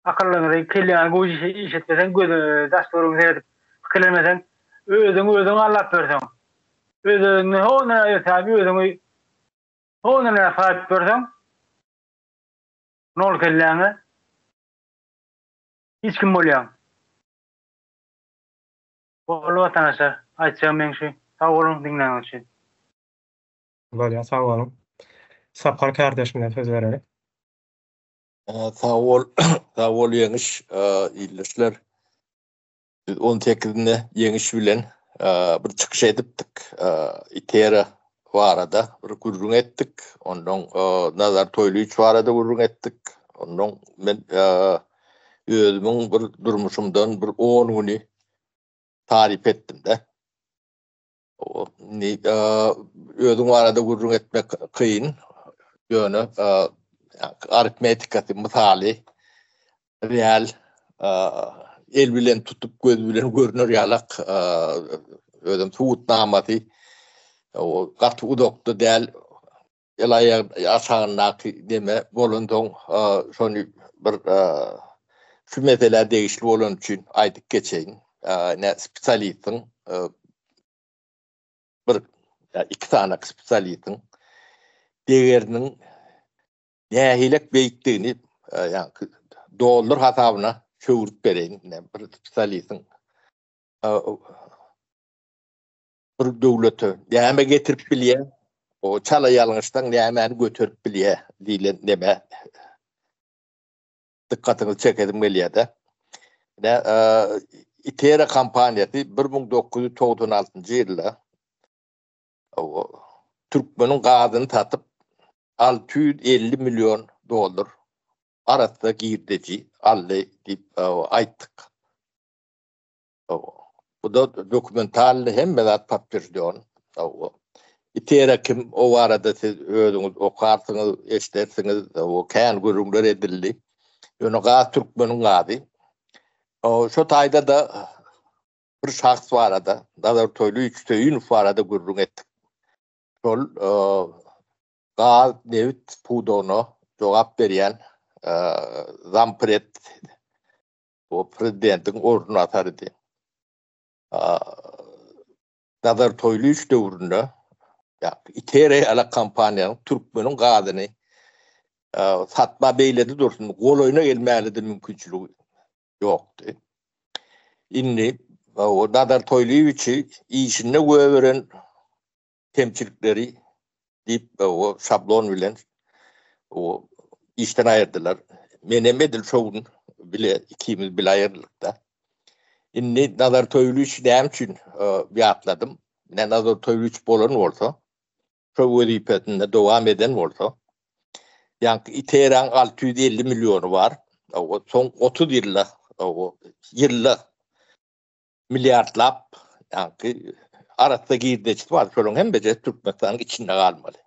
Akyllyňyzy, kelläňi gowy işletmeseň, göz daş-töweregiňe seredip pikirlenmeseň, özüňi özüň aldap ýörseň, öz-özüňden ho-ondan ötäp özüňi ho-ondan saýyp ýörseň, Nol kelläňe hiç kim bolýaň. Boldy watanaşlar, aýtjagym meň şu. Sag boluň diňläniňiz üçin. Bolýar sag boluň. Sapar kärdeşimize söz bereli. Sag bol, sag bol Ýeňiş, ildeşler. Biz on sekizinde Ýeňiş bilen bir çykyş edipdik. ITERA barada bir gürrüň etdik. Ondan Nazar Toýlyç barada gürrüň etdik. Ondan men özümiň bir durmuşymdan bir on güni taryp etdim-de. Indi özüň barada gürrüň etmek kyn. Ýöne arifmetikasy mysaly real el bilen tutup göz bilen görner ýalak özem subutnamasy gaty uzakda däl el aýak aşagyndaky neme bolansoň şony bir şu meselä degişli bolany üçin aýdyp geçeýin. Ine spesialistiň bir iki sany spesialistiň degeriniň nähilek beýikdigini ýaňky dollar hasabyna çöwrüp bereýin. Ine bir spesialistiň. Bir döwlete näme getirip bilýär, o çala ýalňyşdan nämäni göterip bilýär diýlen neme dykgatyňyzy çekesim gelýär-de. Ine, Itera kompaniýasy 1996-njy ýylda türkmeniň gazyny satyp 650 million dollar arassa girdeji aldy diýip aýtdyk. Bu da dokumentalny hemme zat podtwержден. Itera kim o barada siz özüňiz okarsyňyz, eşdersiňiz, o kän gürrüňler edildi. Ýöne gaz türkmeniň gazy. Şo taýda-da bir şahs barada, Nazar Toýlyýewiç Söýünow barada gürrüň etdik. Şol gaz, nebit pudagyna jogap berýän zampred O prezidentiň orunbasarydy. Nazar Toýlyýewiç döwründe Itera ýaly kompaniýanyň türkmeniň gazyny satma beýlede dursun, golaýyna gelmäge-de mümkinçiligi ýokdy. Indi Nazar Toýlyýewiçi işinde goýberen kemçilikleri diýip o şablon bilen o işden aýyrdylar. Menem edil şo gün bile ikimiz bile aýyrylykda. Indi Nazar Toýlyç näme üçin ýatladym? Ne Nazar Toýlyç bolan bolsa, şo wezipesinde dowam eden bolsa, ýaňky ITER-iň 650 milliony bar. O soň 30 ýylda, o ýylda milliardlap ýaňky arassa girdejisi bar, şolaryň hemmesi Türkmenistanyň içinde galmaly.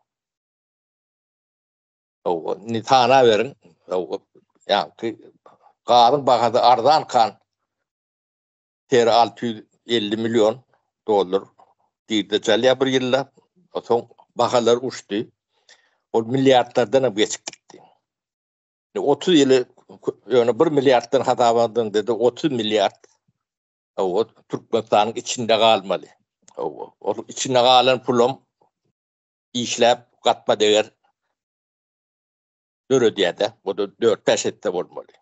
Hawa, indi sana beriň, hawa, ýaňky gazyň bahasy arzankan her 650 million dollar girdeji alýar bir ýylda, soň bahalar uçdy. Ol milliardlardan hem geçip gitdi. 30 ýyly ýöne 1 milliarddan hasap aldyňda 30 milliard o Türkmenistanyň içinde galmaly. O ol içinde galan pulam işläp gatma deger döredýär-de. O da 4-5 etse bolmaly.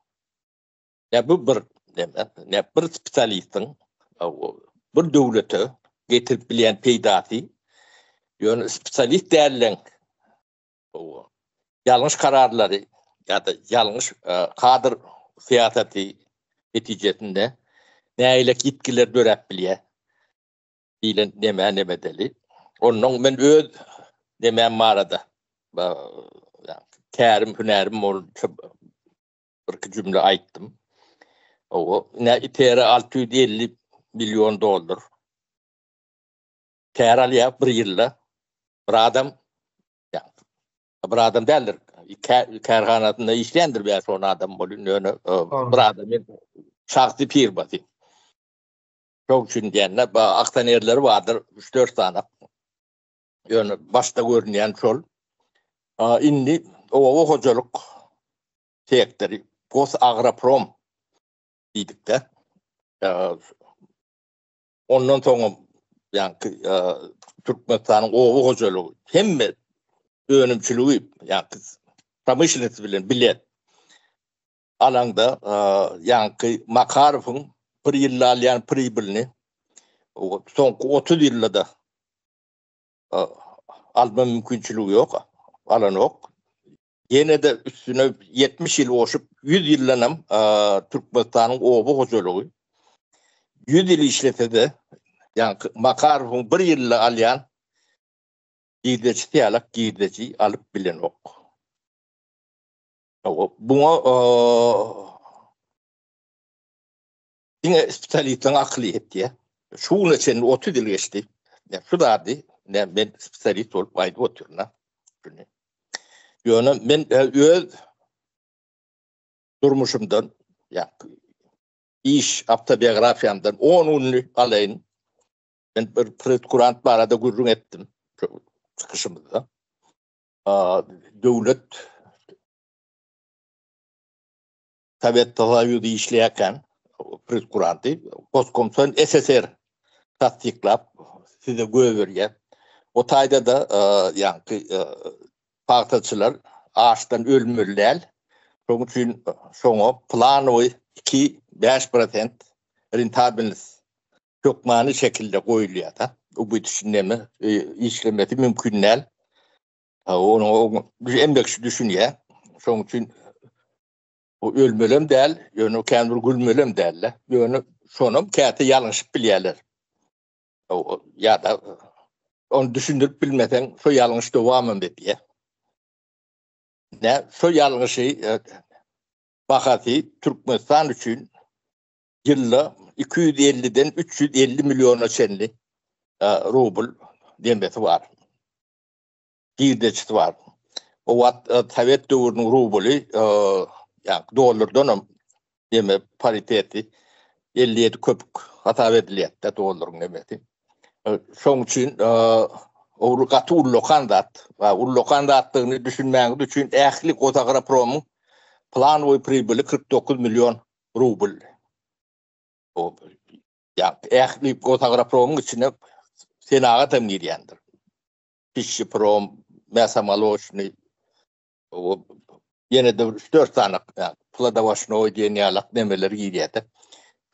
Ya bu bir neme, ne bir spesialistiň bir döwlete getirip bilýän peýdasy ýöne spesialist dälleň Ýalňyş kararlary ýa-da ýalňyş kadr syýasaty netijesinde nägilek ýitgiler döräp bilýär diýlen nemä nemedeli. Onnoň men öz nemäm barada kärim, hünärim boýunça birki jümle aýtdym. Owa, ine ITR 650 million dollar kär alýar bir ýylda. Bir adam bir adam däldir. Kärhanasynda işleýändir 5-10 adam bolýan, ýöne bir adam şahsy firmasy. Şoň üçin diýende aksionerleri bardyr 3-4 sany. Ýöne başda görünýän şol. Indi oba hojalyk sektory, Gosagroprom diýdik-de. Ondan soňam ýaňky Türkmenistanyň oba hojalygy hemme önümçiligi ýaňky promyşlennost bilen bile alaňda ýaňky Makarowyň bir ýylda alýan pribylini soňky 30 ýylda-da alma mümkinçiligi ýok, alanok. Ýene-de üstüne 70 ýyl goşup, 100 ýyldanam Türkmenistanyň oba hojalygy 100 ýyl işlese-de, ýaňky Makarowyň bir ýylda alýan girdejisi ýalak girdeji alyp bilenok. Buňa diňe spesialistleriň akyly ýetýär. Şu güne çenli 30 ýyl geçdi. Şu zady men spesialist bolup aýdyp otyryn. Ýöne men e, öz durmuşymdan, ýa iş awtobiografiýamdan 10 gününi alaýyn. Men bir preskurant barada gürrüň etdim çykyşymyzda. Döwlet Sowet Soýuzy işleýärken preskuranty Goskomson SSR tassyklap size göberýär. O taýda-da ýaňky pagtaçylar açdan ölmeli däl. Şonuň üçin şoňa planowy 2-5 prosent rentabilnost hökmany şekilde goýulýar-da. Ubytyşny neme işlemesi mümkin däl. Onuň hemme kişi düşünýär. Şonuň üçin o ölmelem däl, ýöne kän bir gülmelem däl-de. Ýöne şonam käte ýalňyşyp bilýärler. Ýa-da ony düşündirip bilmeseň, şo ýalňyş dowamam edýär. Nä, şo ýalňyşy e, bahasy Türkmenistan üçin ýylda 250-den 350 milliona çenli e, rubl demesi bar. Girdejisi bar. O wagt e, Sowet döwrüniň rubly e, ýa dollardan hem deme pariteti 57 köpük hasap edilýär-de dollaryň demesi. E, şoň üçin o gaty ullakan zat. Ullakan zatdygyny düşünmäňiz üçin ähli Gosagropromyň planowy pribyly 49 million rubl. O ýa ähli Gosagropromyň içine senagat hem girýändir. Pişşiprom, Mäsamaloçny, o ýene-de bir 3-4 sany Pladowaşnoý diýen ýalak nemeler girýär-de.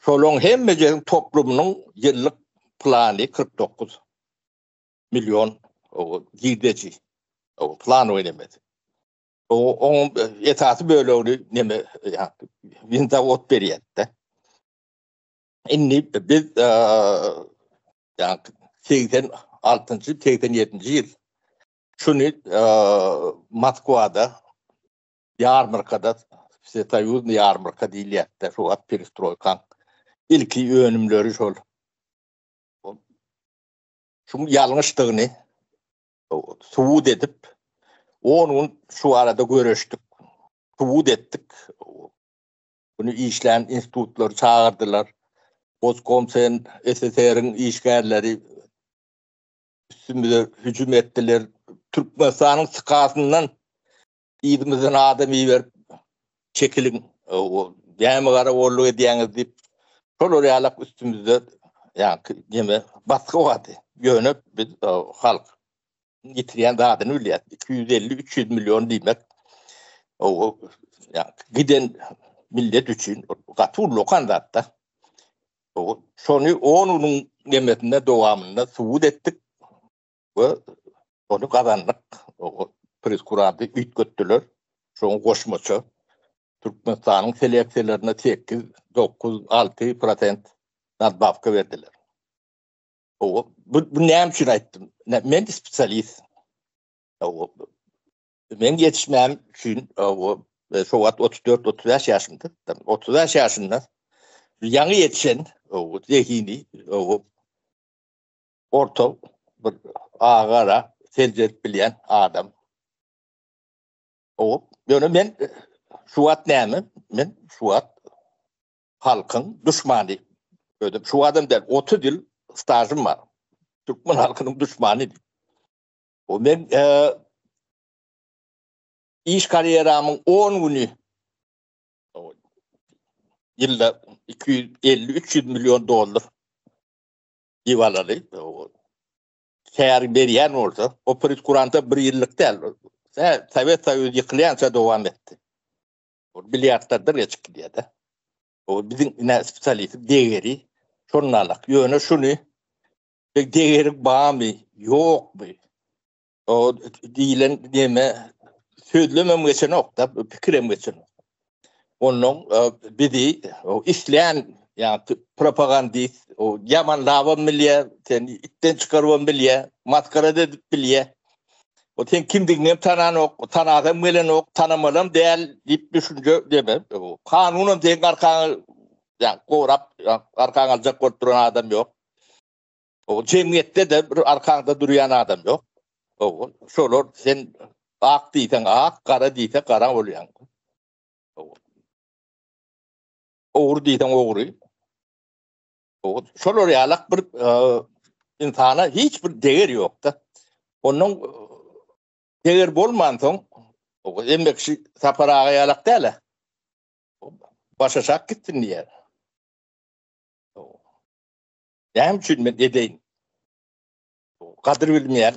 Şolaryň hemmejeniň toplumynyň ýyllyk plany 49 million girdeji. O planowy nemesi. Oň esasy bölegini neme winzawod berýär-de. Indi biz ýa 86-njy, 87-nji ýyl şuny Moskwada ýarmarkada Wsesoýuznyý ýarmarka diýilýär-de, şu wagt perestroýkaň ilki önümleri şol. Şuň ýalňyşdygyny subut edip, 10 gün şu barada göreşdik, subut etdik. Bunu işlän institutlary çagyrdylar. Goskomsen, SSR-iň işgärleri üstümize hüjüm etdiler. Türkmenistanyň sykasyndan yzymyzdan adam iberip, çekiliň, näme garagolluk edýäňiz diýip, şolar ýalak üstümizde ýaňky neme basgy bardy. Ýöne biz halk ýitirýän zadyny bilýäs. 250-300 million diýmek o giden millet üçin gaty ullakan zatda. Şony 10 günüň nemesinde dowamynda subut etdik we ony gazandyk. Preskuranty üýtgetdiler. Şoňa goşmaça Türkmenistanyň seleksiýalarına 8, 9, 6 prosent nadbawka berdiler. O, bu, bu näme üçin aýtdym? Men spesialist. O, men ýetişmäm üçin o, şo wagt 34-35 ýaşymda. 35 ýaşynda ýaňy ýetişen o, zehini o, orta bir agara seljerip bilýän adam. O, ýöne men şu wagt näme? Men şu wagt halkyň duşmany. Özüm şu adam däl, 30 ýyl stažym bar. Türkmen halkynyň duşmany. O men e, iş karýeramyň 10 güni ýylda 250-300 million dollar diýip alaly. Kär berýän bolsa, o preskuranta bir ýyllyk däl. Sowet Soýuzy ýykylýança dowam etdi. O milliardlardan geçip gidýär-de. O biziň ine spesialistiň degeri şondan alak. Ýöne şuny degeri barmy, ýokmy? O diýilen neme sözlemem geçenok-da, pikirem geçenok. Ondan e, bizi o islän ýa propagandist, o ýamanlabam bilýär, sen itden çykarybam bilýär, maskara edip bilýär. O sen kimdigiňi hem tananok, tanasam gelenok, tanamalam däl diýip düşünje deme. Kanunam seň arkaňy ýa gorap, arkaňy aljak bolup duran adam ýok. O jemgyýetde de bir arkaňda durýan adam ýok. O şolar sen ak diýseň ak, gara diýseň gara bolýaň. Ogry diýseň ogry. Şolar ýalak bir e, insana hiç bir deger ýokda. Ondan e, deger bolmansoň hemme kişi Sapar aga ýalak däl. Başa şak gitsin diýer. Näme üçin men edeýin? Gadyr bilmeýän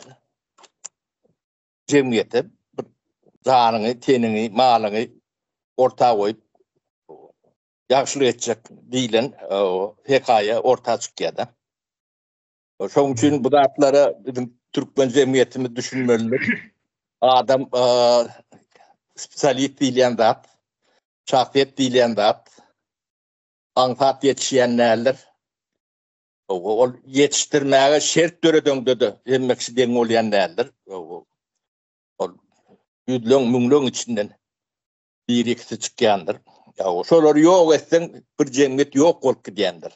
jemgyýete bir janyňy, teniňi, malyňy orta goýup ýagşylyk etjek diýlen hekaýa orta çykýar-da. Şoň üçin bu zatlara biziň türkmen jemgyýetimiz düşünmelidir. Adam spesialist diýilýän zat, şahsyýet diýilýän zat aňsat ýetişýän däldir. Ol ýetişdirmäge şert döredeňde-de hemme kişi deň bolýan däldir. Ol ýüzleň, müňleň içinden bir-ikisi çykýandyr. Şolary ýok etseň, bir jemgyýet ýok bolup gidýändir.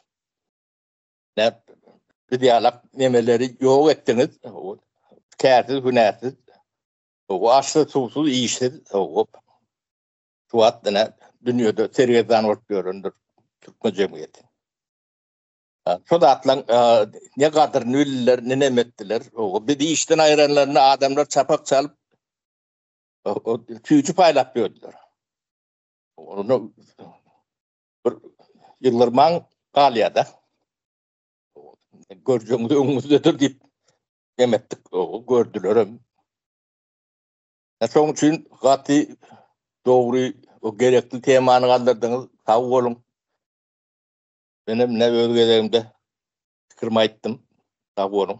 Biz ýalak nemeleri ýok etdiňiz. Kärsiz, hünärsiz, aşsyz, suwsuz, işsiz. Şu wagt ine dünýede sergezdan bolup ýörendir türkmen jemgyýeti. Şo zatlaň ne gadyryny bildiler, ne neme etdiler. Bizi işden aýranlarynda adamlar çapak çalyp, süýji paýlap ýördüler. Onda bir ýyldyrmaň galýar-da. Görjegiňiz öňüňizdedir diýip neme etdik, gördülerem. Şonuň üçin gaty dogry, gerekli temany galdyrdyňyz. Sag boluň. Menem ne öz gezegimde pikirimi aýtdym. Sag boluň.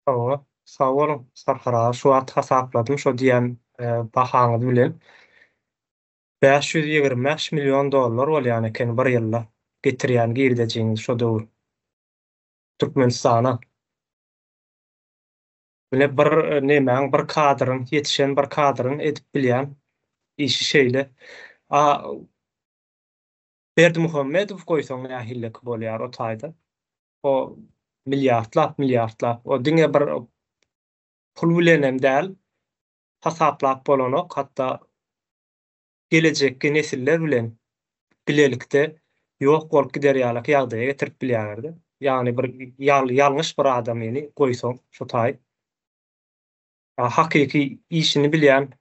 Hawa, sag boluň Sapar aga, şu wagt hasapladym şo diýen bahaňyz bilen. 525 million dollar bolýan eken bir ýylda getirýän girdejiňiz şo döwür Türkmenistana. Ine bir nemäň bir kadryň ýetişen bir kadryň edip bilýän işi şeýle. A Berdimuhamedow goýsaň nähilleki bolýar o taýda. O milliardlap milliardlap o diňe bir pul bilenem däl hasaplap bolanok hatda gelejekki nesiller bilen bilelikde ýok bolup gider ýalak ýagdaýa getirip bilýärler-de. Ýagny bir ýalňyş bir adamyny goýsaň şo taý hakyky işini bilýän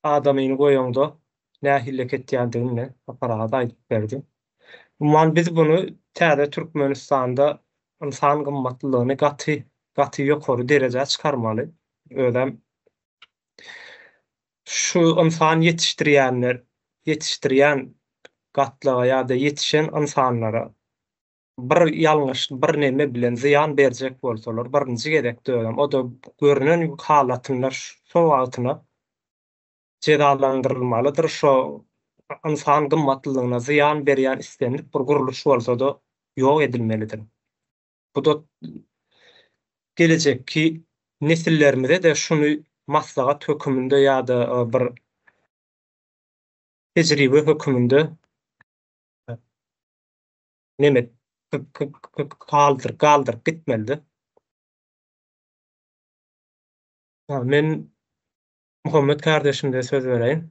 adamyny goýaňda nähillek etýändigini Sapar aga-da aýdyp berdi. Umuman biz buny täze Türkmenistanda ynsan gymmatlylygyny gaty, gaty ýokary derejä çykarmaly. Özem şu ynsan ýetişdirýänler, ýetişdirýän gatlaga ýa-da ýetişen ynsanlara bir ýalňyş, bir neme bilen zyýan berjek bolsalar, birinji gezekde özem, o-da görnen halatynda şo wagtyna jezalandyrylmalydyr, şo ynsan gymmatlylygyna zyýan berýän islendik bir gurluş bolsa-da ýok edilmelidir. Bu-da gelejekki nesillerimize-de şuny maslahat höküminde ýa-da bir tejribe höküminde neme galdyryp galdyryp gitmelidi. Men Muhammet kardeşimize söz bereýin.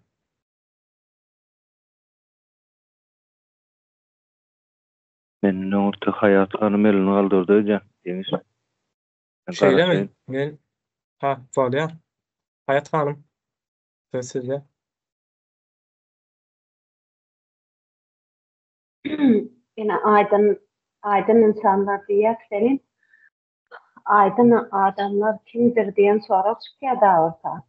Menden öňürti Haýat hanym elini galdyrdy öýdýän, Ýeňiş. Men Şeýlemi? garaşaýyn. Men Ha, bolýar. Haýat hanym, söz sizde. Ine aýdyn aýdyn ynsanlar diýýäs welin aýdyn adamlar kimdir diýen sorag çykýar da orta.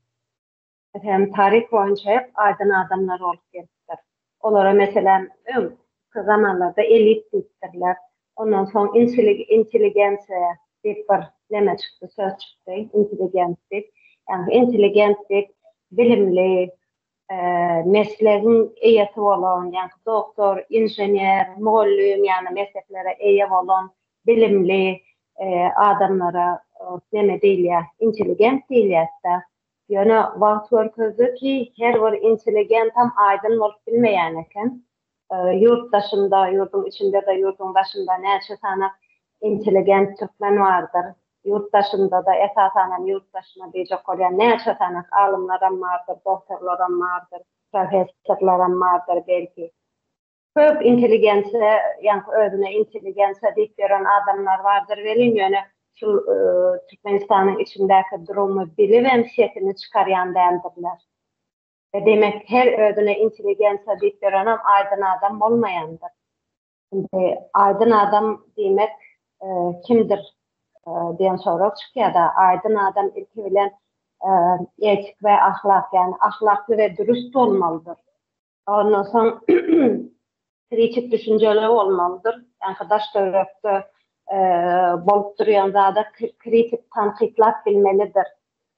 Meselem taryh boýunça hep aýdyn adamlar bolup gelipdir. Olara meselem öň zamanlarda elit diýipdirler. Ondan soň intelligensiýa diýip bir neme çykdy, söz çykdy, intelligent diýip. Ýagny intelligent diýip bilimli, meslegiň eýesi bolan, ýagny doktor, inžener, mugallym ýagny mesleklere eýe bolan bilimli adamlara neme diýilýär, intelligent diýilýär-de. Ýöne wagt görkezdi ki, her bir intelligentam aýdyn bolup bilmeýän eken. Ýurt daşynda, ýurduň içinde-de, ýurduň daşynda näçe sany intelligent türkmen bardyr. Ýurt daşynda-da, esasanam ýurt daşynda diýjek bolýan, näçe sany alymlaram bardyr, doktorlaram bardyr, professorlaram bardyr belki. Köp intelligensiýa, ýaňky özüne intelligensiýa diýip ýören adamlar bardyr welin, ýöne şul Türkmenistanyň içindäki durumy bilibem sesini çykarýan däldirler. Diýmek, her özüne intelligensiýa diýip ýörenem aýdyn adam bolmaýandyr. Indi aýdyn adam diýmek kimdir diýen sorag çykýar-da, aýdyn adam ilki bilen etik we ahlak, ýagny ahlakly we dürüst bolmalydyr. Ondan soň kritik düşünjeli bolmalydyr. Ýaňky daş-töwerekde. bolup durýan zada kritik tankytlap bilmelidir.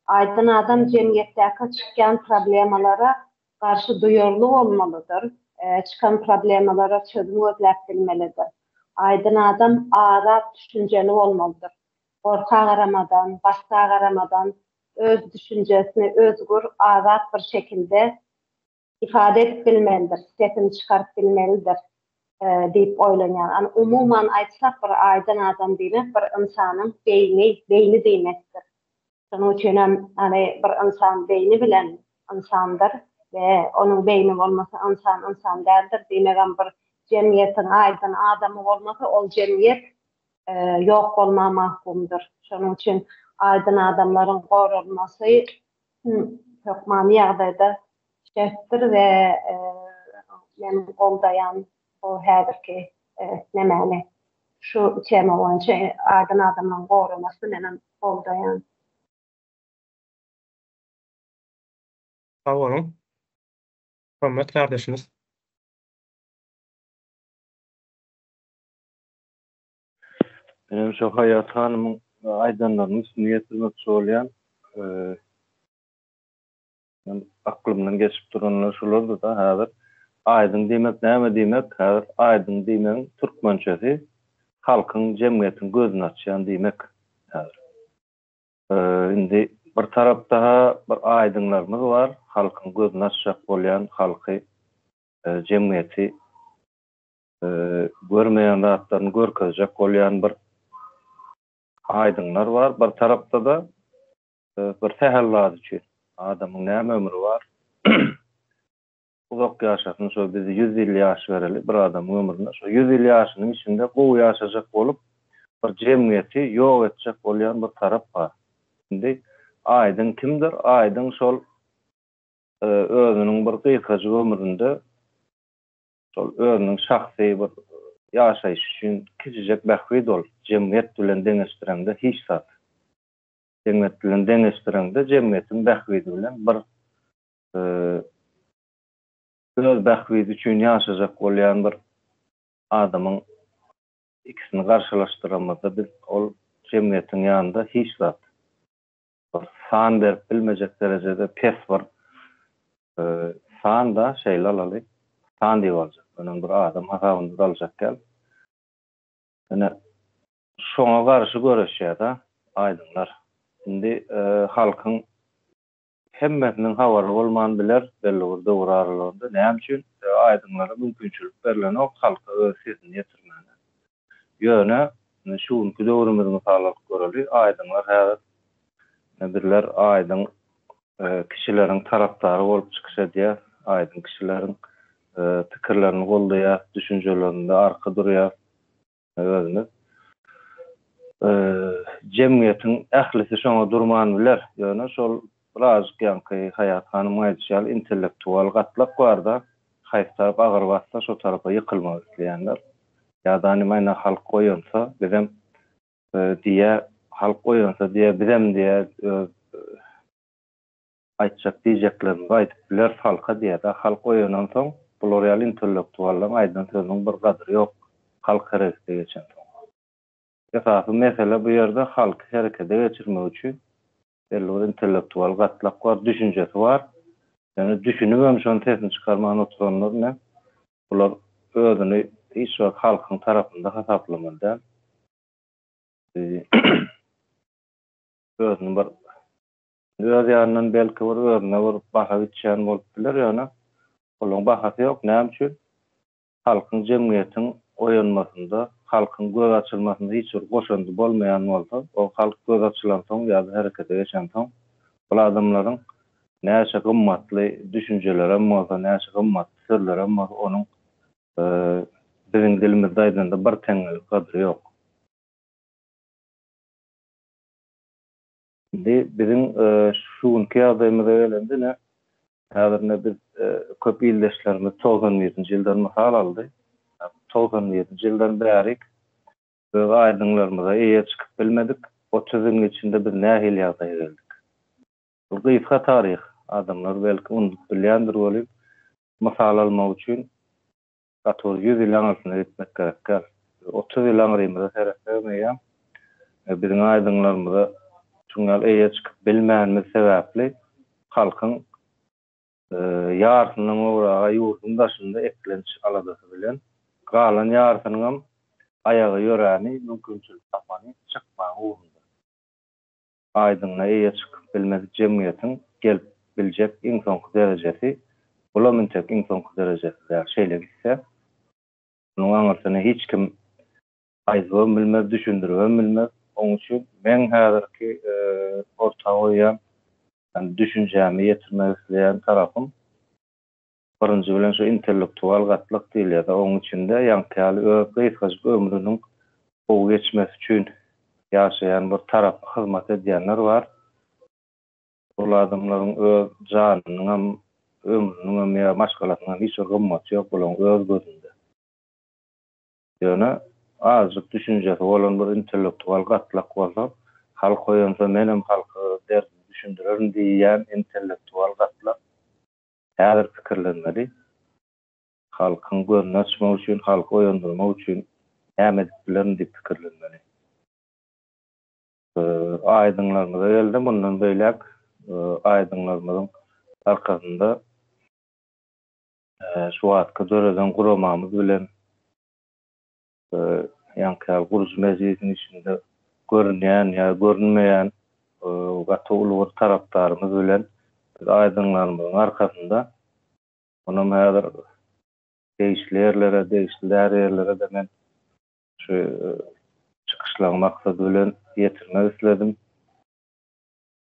Aýdyn adam jemgyýetdäki çykýan problemalara garşy duýarly bolmalydyr, çykan problemalara çözüm gözläp bilmelidir. Aýdyn adam azat düşünjeli bolmalydyr. Gorka garamadan, basga garamadan öz düşünjesini özgür, azat bir şekilde ifade edip bilmelidir, sesini çykaryp bilmelidir diýip oýlanýan. Ýani umuman aýtsak bir aýdyn adam diýmek bir ynsanyň beýni, beýni diýmekdir. Şonuň üçin hem ýani bir ynsan beýni bilen ynsandyr we onuň beýni bolmasa ynsan ynsan däldir. Diýmegem bir jemgyýetiň aýdyn adamy bolmasa ol jemgyýet ýok bolma mahkumdyr. Şonuň üçin aýdyn adamlaryň goralmasy hökmany ýagdaýda şertdir we men goldaýan bu häzirki nemäni şu tema boýunça aýdyn adamlaryň goralmasyny menem goldaýan. Sag boluň. Hommat gardaşymyz. Menem şo Haýat hanymyň aýdanlarynyň üstüni ýetirmekçi bolýan. Men aklymdan geçip duranlar şulardy-da häzir. Aýdyň diýmek näme diýmek? Häzir aýdyň diýmegiň türkmençesi halkyň, jemgyýetiň gözüni açýan diýmek häzir. Indi bir tarapda-ha bir aýdyňlarymyz bar, halkyň gözüni açjak bolýan, halky, jemgyýeti görmeýän zatlaryny görkezjek bolýan bir aýdyňlar bar. Bir tarapda-da bir sähel zat üçin adamyň näme ömri bar? Uzak ýaşasyn şo biz 100 ýyl ýaş bereli bir adamyň ömrüne. Şo 100 ýyl ýaşynyň içinde gowy ýaşajak bolup bir jemgyýeti ýok etjek bolýan bir tarap bar. Indi aýdyň kimdir? Aýdyň şol özüniň bir gysgajyk ömründe Şol özüniň şahsy bir ýaşaýşy üçin kiçijek bähbit ol. Jemgyýet bilen deňeşdireňde hiç zat. Jemgyýet bilen deňeşdireňde jemgyýetiň bähbidi bilen bir öz bähbidi üçin ýaşajak bolýan bir adamyň ikisini garşylaşdyramyzda biz ol jemgyýetiň ýanynda hiç zat. Bir san berip bilmejek derejede pes bir san da şeýle alaly. San diýip aljak. Onuň bir adam hasabynda da aljak däl. Ine şoňa garşy göreşýär-de aýdyňlar. Indi halkyň hemmesiniň habary bolman biler belli bir döwür aralygynda. Näme üçin? Aýdyňlara mümkinçilik berlenok halka öz sesini ýetirmäne. Ýöne, şu günki döwrümizi mysal alyp göreli, aýdyňlar häzir bizler aýdyň kişileriň tarapdary bolup çykyş edýäs, aýdyň kişileriň pikirlerini goldaýas, düşünjelerinde arka durýas özümiz. Jemgyýetiň ählisi şoňa durman biler, ýöne şol Birazjyk ýaňky Haýat hanymyň aýdyşy ýaly intellektual gatlak barda, haýsy tarap agyr bassa şo tarapa ýykylmak isleýänler. Ýa-da aýna halk oýansa bizem diýýä, halk oýansa diýýä bizem diýýä öz aýtjak diýjeklerimizi aýdyp bileris halka diýýä-de. Halk oýanansoň bular ýaly intellektuallaryň aýdan sözüniň bir gadyry ýok halk herekete geçensoň. Esasy mesele bu ýerde halky herekete geçirmek üçin belli bir intellektual gatlak bar, düşünjesi bar. Ýöne düşünibem şony sesini çykarman oturanlar ine, bular özüni hiç wagt halkyň tarapynda hasaplamaly däl. Özüni bir öz ýanyndan belki bir özüne bir baha biçýän bolup biler, ýöne olaryň bahasy ýok. Näme üçin? Halkyň, jemgyýetiň oýanmasynda, halkyň göz açylmasynda hiç bir goşandy bolmaýan bolsa, o halk göz açylansoň ýa-da herekete geçensoň, ol adamlaryň näçe gymmatly düşünjelerem bolsa, näçe gymmatly sözlerem bolsa, onuň biziň dilimizde aýdanda bir teňňelik gadry ýok. Indi biziň şu günki ýagdaýymyza gelende ine, häzir ine biz köp ildeşlerimiz 91-nji ýyldan mysal aldy. 91-nji ýyldan bärik öz aýdyňlarymyza eýe çykyp bilmedik. 30 ýylyň içinde biz nähili ýagdaýa geldik? Bu gysga taryh. Adamlar belki unudyp bilýändir welin, mysal almak üçin gaty bir ýüz ýyl aňyrsyna gitmek gerek däl. 30 ýyl aňrymyza seretsegem eýýäm biziň aýdyňlarymyza şuň ýaly eýe çykyp bilmänimiz sebäpli halkyň ýarysyndan gowragy ýurduň daşynda eklenç aladasy bilen, galan ýarysynyňam aýagy ýöräni, mümkinçilik tapany çykmagyň ugrunda. Aýdyňyna eýe çykyp bilmedik jemgyýetiň gelip biljek iň soňky derejesi, bulam intek iň soňky derejesi däl, şeýle gitse, munuň aňyrsyny hiç kim aýdybam bilmez, düşündiribem bilmez. Oň üçin meň häzirki orta goýýan, ýagny düşünjämi ýetirmek isleýän tarapym, birinji bilen şu intellektual gatlak diýilýär-de, oň içinde ýaňky ýaly öz gysgajyk ömrüniň gowy geçmesi üçin ýaşaýan bir tarapa hyzmat edýänler bar. Ol adamlaryň öz janynyňam, ömrüniňem ýa maşgalasynyňam hiç bir gymmaty ýok olaryň öz gözünde. Ýöne azajyk düşünjesi bolan bir intellektual gatlak bolsa, halk oýansa menem halka öz derdimi düşündirerin diýýän intellektual gatlak häzir pikirlenmeli. Halkyň gözüni açmak üçin, halky oýandyrmak üçin näme edip bilerin diýip pikirlenmeli. Aýdyňlarymyza geldi, mundan beýläk aýdyňlarymyzyň arkasynda şu wagtky döreden guramamyz bilen ýaňky ýaly gurujy mejlisiň içinde görünýän ýa görünmeýän gaty uly bir tarapdarymyz bilen biz aýdyňlarymyzyň arkasynda onam häzir degişli ýerlere, degişli däl ýerlere-de men şu çykyşlaryň maksady bilen ýetirmek isledim.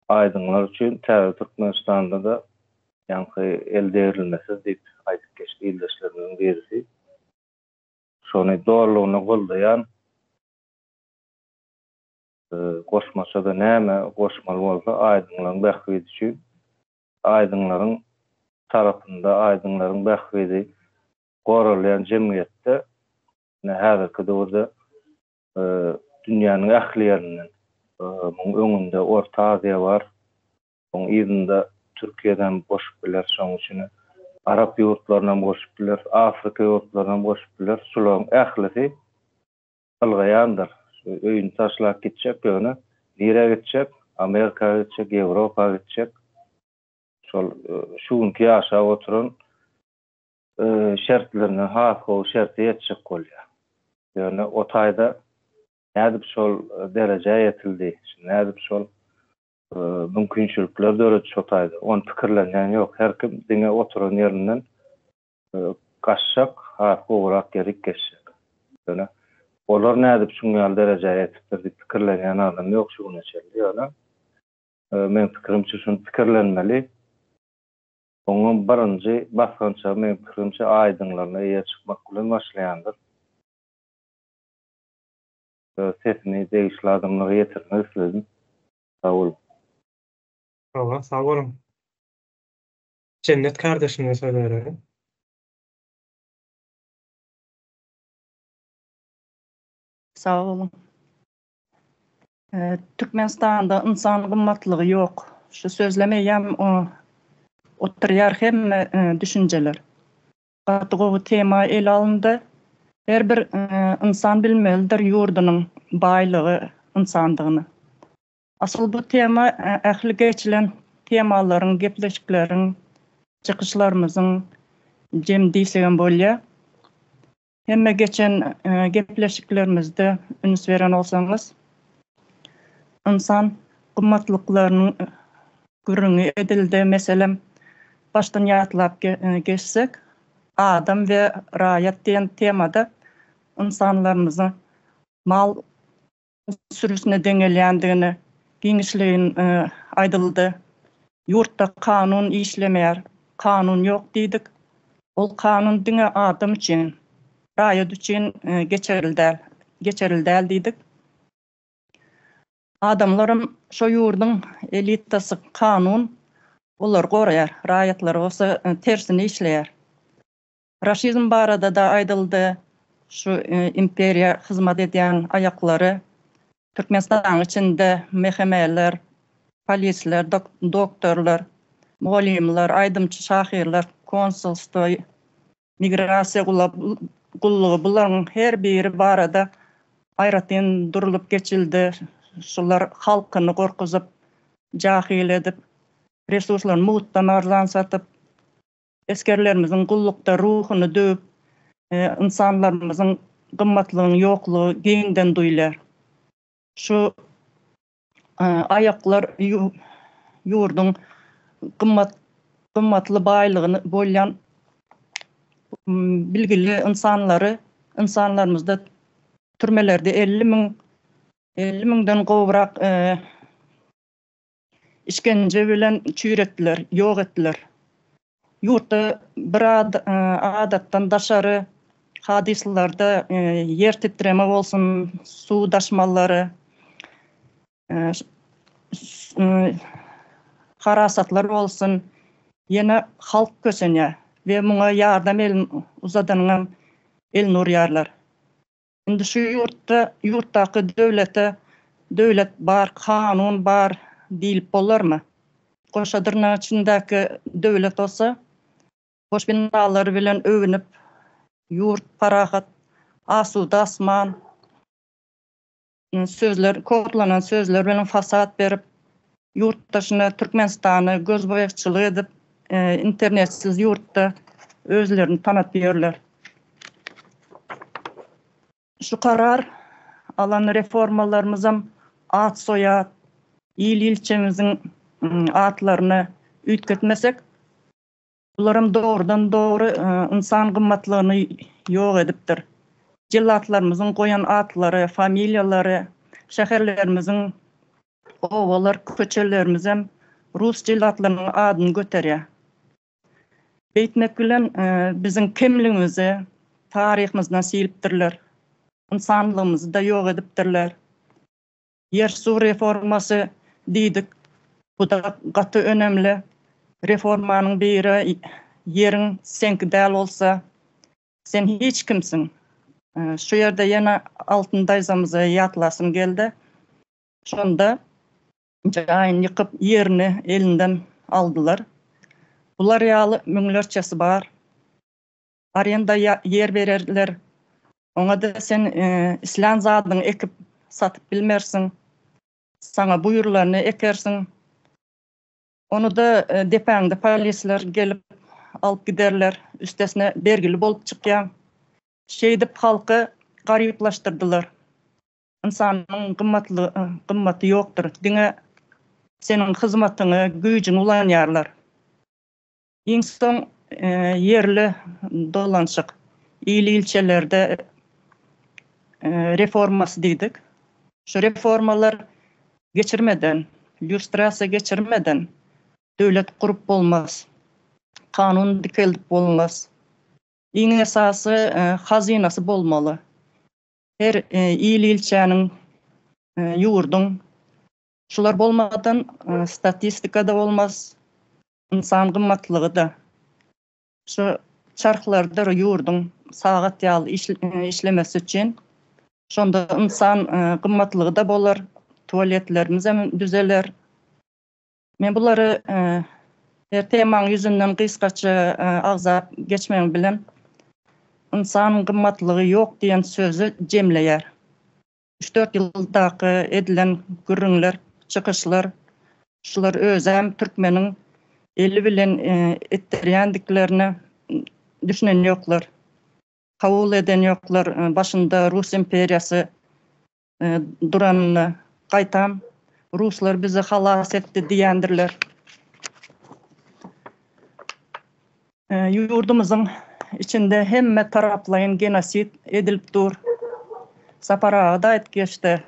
Aýdyňlar üçin täze Türkmenistanda-da ýaňky el degrilmesiz diýip aýdyp geçdi ildeşlerimiziň birisi. Şony dolulygyna goldaýan. Goşmaça-da näme goşmaly bolsa aýdyňlaryň bähbidi üçin aýdyňlaryň tarapynda aýdyňlaryň bähbidi goralýan jemgyýetde ine häzirki döwürde dünýäniň ähli ýerinden muň öňünde Orta Aziýa bar, oň yzynda Türkiýedem goşup bileris şoň içine, arap ýurtlarynam goşup bileris, Afrika ýurtlarynam goşup bileris, şularyň ählisi ylgaýandyr. Şu öýüni taşlap gitjek ýöne nirä gitjek? Amerika gitjek, Ýewropa gitjek. Şol şu günki ýaşap oturan şertlerinden has gowy şerte ýetjek bolýar. Ýöne o taýda nädip şol derejä ýetildi, nädip şol mümkinçilikler döredi şo taýda, ony pikirlenýän ýok. Her kim diňe oturan ýerinden gaçjak, has gowurak ýerik geçjek. Ýöne olar nädip şuň ýaly derejä ýetipdir diýip pikirlenýän adam ýok şu güne çenli. Ýöne meň pikirimçe şuny pikirlenmeli. Oňam birinji basgançagy meň pikirimçe aýdyňlygyna eýe çykmak bilen başlaýandyr. Öz sesimi degişli adamlara ýetirmek isledim. Sag boluň. Hawa, sag boluň. Jennet kardeşime söz bererin. Sag boluň. Türkmenistanda ynsan gymmatlygy ýok. Şu sözlem eýýäm oturýar hemme düşünjeler. Gaty gowy tema ele alyndy. Her bir ynsan bilmelidir ýurdunyň baýlygy ynsandygyny. Asyl bu tema ähli geçilen temalaryň, gepleşikleriň, çykyşlarymyzyň jemi diýsegem bolýar. Hemme geçen gepleşiklerimizde üns beren bolsaňyz, ynsan gymmatlyklarynyň gürrüňi edildi. Meselem, başdan ýatlap geçsek, adam we raýat diýen temada ynsanlarymyzyň mal sürüsine deňelýändigini giňişleýin aýdyldy. Ýurtda kanun işlemeýär, kanun ýok diýdik. Ol kanun diňe adam üçin, raýat üçin geçerli däl, geçerli däl diýdik. Adamlaram şo ýurduň elitasy kanun olary goraýar, raýatlary bolsa tersine işleýär. Raşizm barada-da aýdyldy. Şu imperiýa hyzmat edýän aýaklary Türkmenistanyň içinde MHM-ler, polisler, doktorlar, mugallymlar, aýdymçy şahyrlar, konsulstwo, migrasiýa gulap. gullugy bularyň her biri barada aýratyn durulyp geçildi. Şular halkyny gorkuzyp, jahyl edip, resurslaryny mugtdan arzan satyp, esgerlerimiziň gullukda ruhuny döwüp, ynsanlarymyzyň gymmatlygynyň ýoklugy giňden duýulýar. Şu aýaklar ýurduň gymmat gymmatly baýlygyny bolýan bilgili ynsanlary ynsanlarymyzda türmelerde 50 müň 50 müňden gowrak işkenje bilen çüýretdiler, ýok etdiler. Ýurtda bir adatdan daşary hadyslarda ýer titreme bolsun, suw daşmalary, harasatlar bolsun, ýene halk kösenýär we muňa ýardam elini uzadanyňam elini urýarlar. Indi şu ýurtda, ýurtdaky döwlete döwlet bar, kanun bar diýlip bolarmy? Goşa dyrnak içindäki döwlet bolsa, boş binalary bilen öwünip, ýurt parahat, asuda asman, sözler, kodlanan sözler bilen fasad berip, ýurt daşyna Türkmenistany gözboýagçylyk edip, internetsiz ýurtda özlerini tanatyp ýörler. Şu karar alan reformalarymyzam at-soýat, il-ilçemiziň atlaryny üýtgetmesek, Bularam dogrudan dogry ynsan gymmatlygyny ýok edipdir. Jellatlarymyzyň goýan atlary, familiýalary, şäherlerimiziň, obalar, köçelerimizem rus jellatlarynyň adyny göterýär. Beýtmek bilen biziň kimligimizi taryhymyzdan silipdirler. Ynsanlygymyzy-da ýok edipdirler. Ýer-suw reformasy diýdik. Bu-da gaty önemli reformanyň biri. Ýeriň seňki däl bolsa, sen hiç kimsiň. Şu ýerde ýene Altyn daýzamyzy ýatlasym geldi. Şonda jaýyny ýykyp, ýerini elinden aldylar. Bular ýaly müňlerçesi bar. Arenda ýer bererler. Oňa-da sen islän zadyňy ekip, satyp bilmersiň. Saňa buýrulanyny ekersiň. Ony-da depäňde polisler gelip alyp giderler. Üstesine bergili bolup çykýaň. Şeýdip halky garyplaşdyrdylar. Ynsanyň gymmatly gymmaty ýokdur. Diňe seniň hyzmatyňy, güýjüňi ulanýarlar. Iň soň ýerli dolanyşyk, il-ilçelerde reformasy diýdik. Şu reformalar geçirmeden, lýustrasiýa geçirmeden döwlet gurup bolmaz. Kanun dikeldip bolmaz. Iň esasy hazynasy bolmaly. Her il-ilçäniň, ýurduň şular bolmadan statistika-da bolmaz. Ynsan gymmatlygy-da şu çarhlardyr ýurduň sagat ýaly işlemesi üçin. Şonda ynsan gymmatlygy-da bolar, tualetlerimizem düzeler. Men bulary her temaň ýüzünden gysgaça agzap geçmegim bilen ynsan gymmatlygy ýok diýen sözi jemleýär. Üç-dört ýyldaky edilen gürrüňler, çykyşlar, şular özem türkmeniň eli bilen etdirýändiklerine düşünen ýoklar. Kabul eden ýoklar, başynda Rus imperiýasy duranyny, gaýtam ruslar bizi halas etdi diýendirler. Ýurdumyzyň içinde hemme taraplaýyn genosid edilip dur. Sapar aga-da aýdyp geçdi,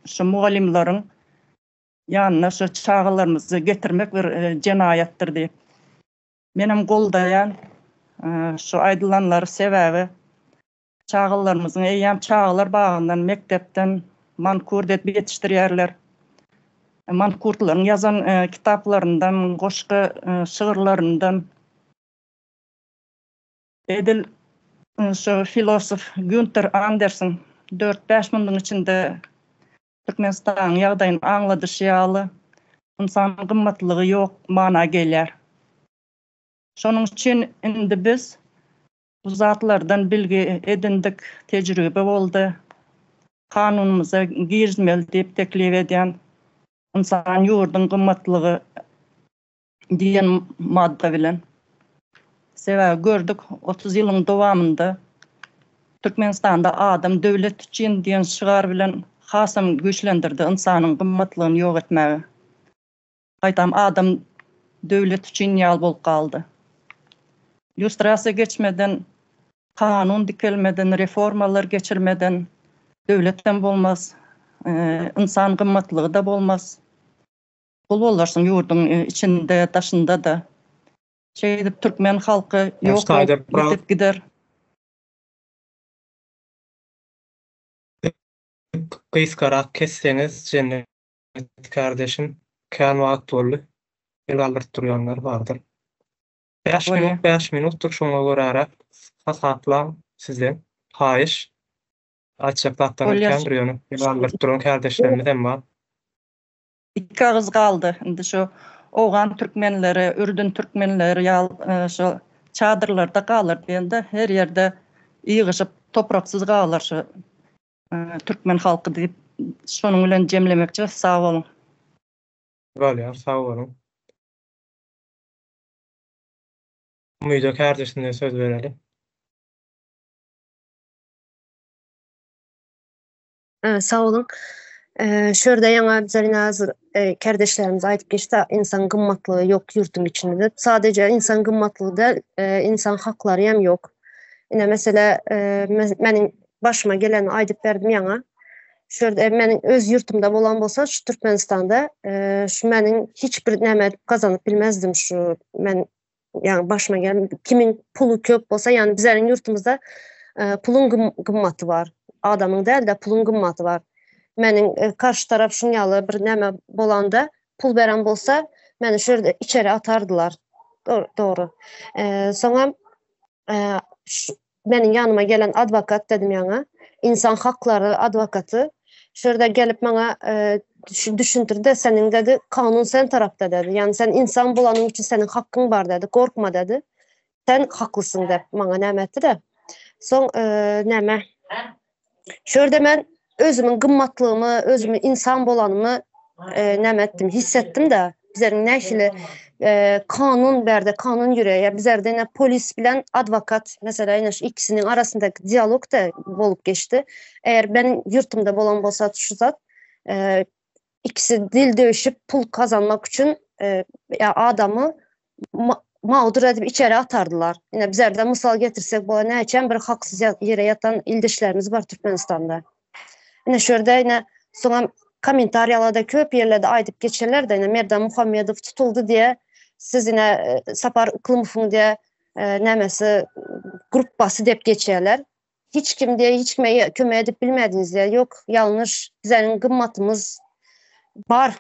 şu mugallymlaryň ýanyna şu çagalarymyzy getirmek bir jenaýatdyr diýip. Menem goldaýan şu aýdylanlary sebäbi Çagalarymyzyň eýýäm çagalar bagyndan, mekdepden mankurt edip ýetişdirýärler. Mankurtlaryň ýazan kitaplaryndan, goşgy, şygyrlaryndan edil şu filosof Günter Andersiň dört-bäş munduň içinde Türkmenistanyň ýagdaýyny aňladyşy ýaly, ynsan gymmatlygy ýok mana gelýär. Şonuň üçin indi biz. Bu zatlardan bilgi edindik, tejribe boldy. Kanunymyza girizmeli diýip teklip edýän. Ynsan ýurduň gymmatlygy diýen madda bilen. Sebäbi gördük, 30 ýylyň dowamynda Türkmenistanda adam döwlet üçin diýen şygar bilen hasam güýçlendirdi ynsanyň gymmatlygyny ýok etmäge. Gaýtam adam döwlet üçin ýaly bolup galdy. Lýustrasiýa geçmeden, kanun dikelmeden, reformalar geçirmeden döwletem bolmaz, ynsan gymmatlygy-da bolmaz. Gul bolarsyň ýurduň içinde, daşynda-da. Şeýdip türkmen halky ýok bolup ýitip gider. Gysgarak kesseňiz Jennet kardeşim kän wagt boldy el galdyryp durýanlar bardyr. Bäş minut bäş minutdyr şoňa göräräk hasaplaň sizden haýyş. Aýtjak zatlaryňyz kändir ýöne el galdyryp duran kärdeşlerimiz hem bar. Iki agyz galdy. Indi şu owgan türkmenleri, ürdün türkmenleri ýaly şu çadyrlarda galar diýende her ýerde ýygyşyp topraksyz galar şu türkmen halky diýip şonuň bilen jemlemekçi. Sag boluň. Bolýar, sag boluň. Umyda kärdeşine söz bereli. Sag boluň. Şu ýerde ýaňy Zarina hazir kärdeşlerimiz aýdyp geçdi, insan gymmatlygy ýok ýurduň içinde diýip. Sadeje insan gymmatlygy däl, insan haklary hem ýok. Ine mesele meniň başyma geleni aýdyp berdim ýaňy. Şu ýerde meniň öz ýurtumda bolan bolsa, şu Türkmenistanda şu meniň hiç bir näme gazanyp bilmezdim şu men ýagny başyma gelen kimiň puly köp bolsa, ýagny bizleriň ýurtumyzda puluň gymmaty bar. Adamyň däl-de puluň gymmaty bar. Meniň karşy tarap şuň ýaly bir näme bolanda pul beren bolsa, meni şu ýerde içeri atardylar. Dogry. Soňam meniň ýanyma gelen adwokat dedim ýaňa, insan haklary adwokaty şu ýerde gelip maňa düşündirdi, seniň dedi, kanun sen tarapda dedi. Ýagny sen insan bolanyň üçin seniň hakyň bar dedi, gorkma dedi. Sen haklysyň diýip maňa näme etdi-de. Soň näme? Şu ýerde men özümiň gymmatlygymy, özümi insan bolanymy näme etdim, hissetdim-de. Bizleriň nähili kanun bärde kanun ýöreýär. Bizlerde ine polis bilen adwokat, meselem, ine şu ikisiniň arasyndaky dialog da bolup geçdi. Eger meniň ýurtumda bolan bolsa şu zat, ikisi dil döwüşip pul gazanmak üçin ýa adamy mağdur edip içeri atardylar. Ine bizlerde mysal getirsek bolar, näçe bir haksyz ýere ýatan ildeşlerimiz bar Türkmenistanda. Ine şu ýerde ine soňam kommentariýalarda köp ýerlerde aýdyp geçenler-de ine Merdan Muhammedow tutuldy diýe siz ine Sapar Yklymowyň diýe nämesi gruppasy diýip geçýärler. Hiç kim diýe hiç kime kömek edip bilmediňiz diýe. Ýok, ýalňyş. Bizleriň gymmatymyz bar.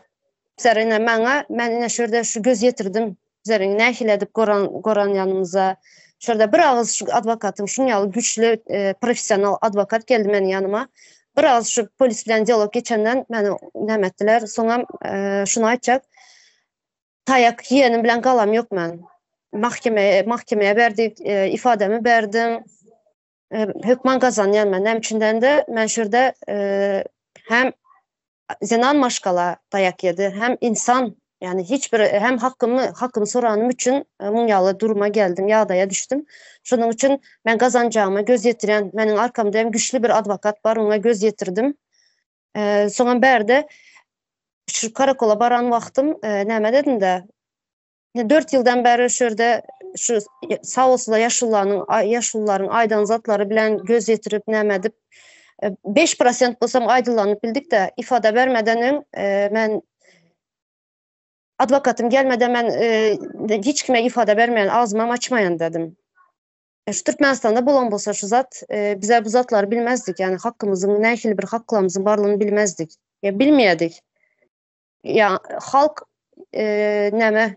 Bizler ine maňa men ine şu ýerde şu göz ýetirdim. Bizleriň nähili edip goran goranýanymyza. Şu ýerde bir agyz şu adwokatyň şuň ýaly güýçli professional adwokat geldi meniň ýanyma. Bir agyz şu polis bilen dialog geçenden meni näme etdiler. Soňam şuny aýtjak. Taýak ýenim bilen galam ýok men. Mahkeme mahkemeye berdik, ifademi berdim. Hökman gazanýan men. Näme üçin dende men şu ýerde hem zenan maşgala taýak ýedi, hem insan, ýagny hiç bir hem hakymy hakymy soranym üçin muň ýaly duruma geldim, ýagdaýa düşdüm. Şonuň üçin men gazanjagyma göz ýetirýän, meniň arkamda hem güýçli bir adwokat bar, oňa göz ýetirdim. Soňam bärde şu karakola baran wagtym näme dedim-de, 4 ýyldan bäri şu ýerde şu sag bolsunlar ýaşulularyň ýaşulularyň aýdan zatlary bilen göz ýetirip näme edip 5% bolsam aýdyllanyp bildik-de, ifade bermeden öň men adwokatym gelmeden men hiç kime ifade bermeýän, agzymam açmaýan dedim. Şu Türkmenistanda bolan bolsa şu zat, bize bu zatlary bilmezdik. Ýagny hakkymyzyň nähili bir haklarymyzyň barlygyny bilmezdik. Ýa bilmeýärdik. Ýa halk näme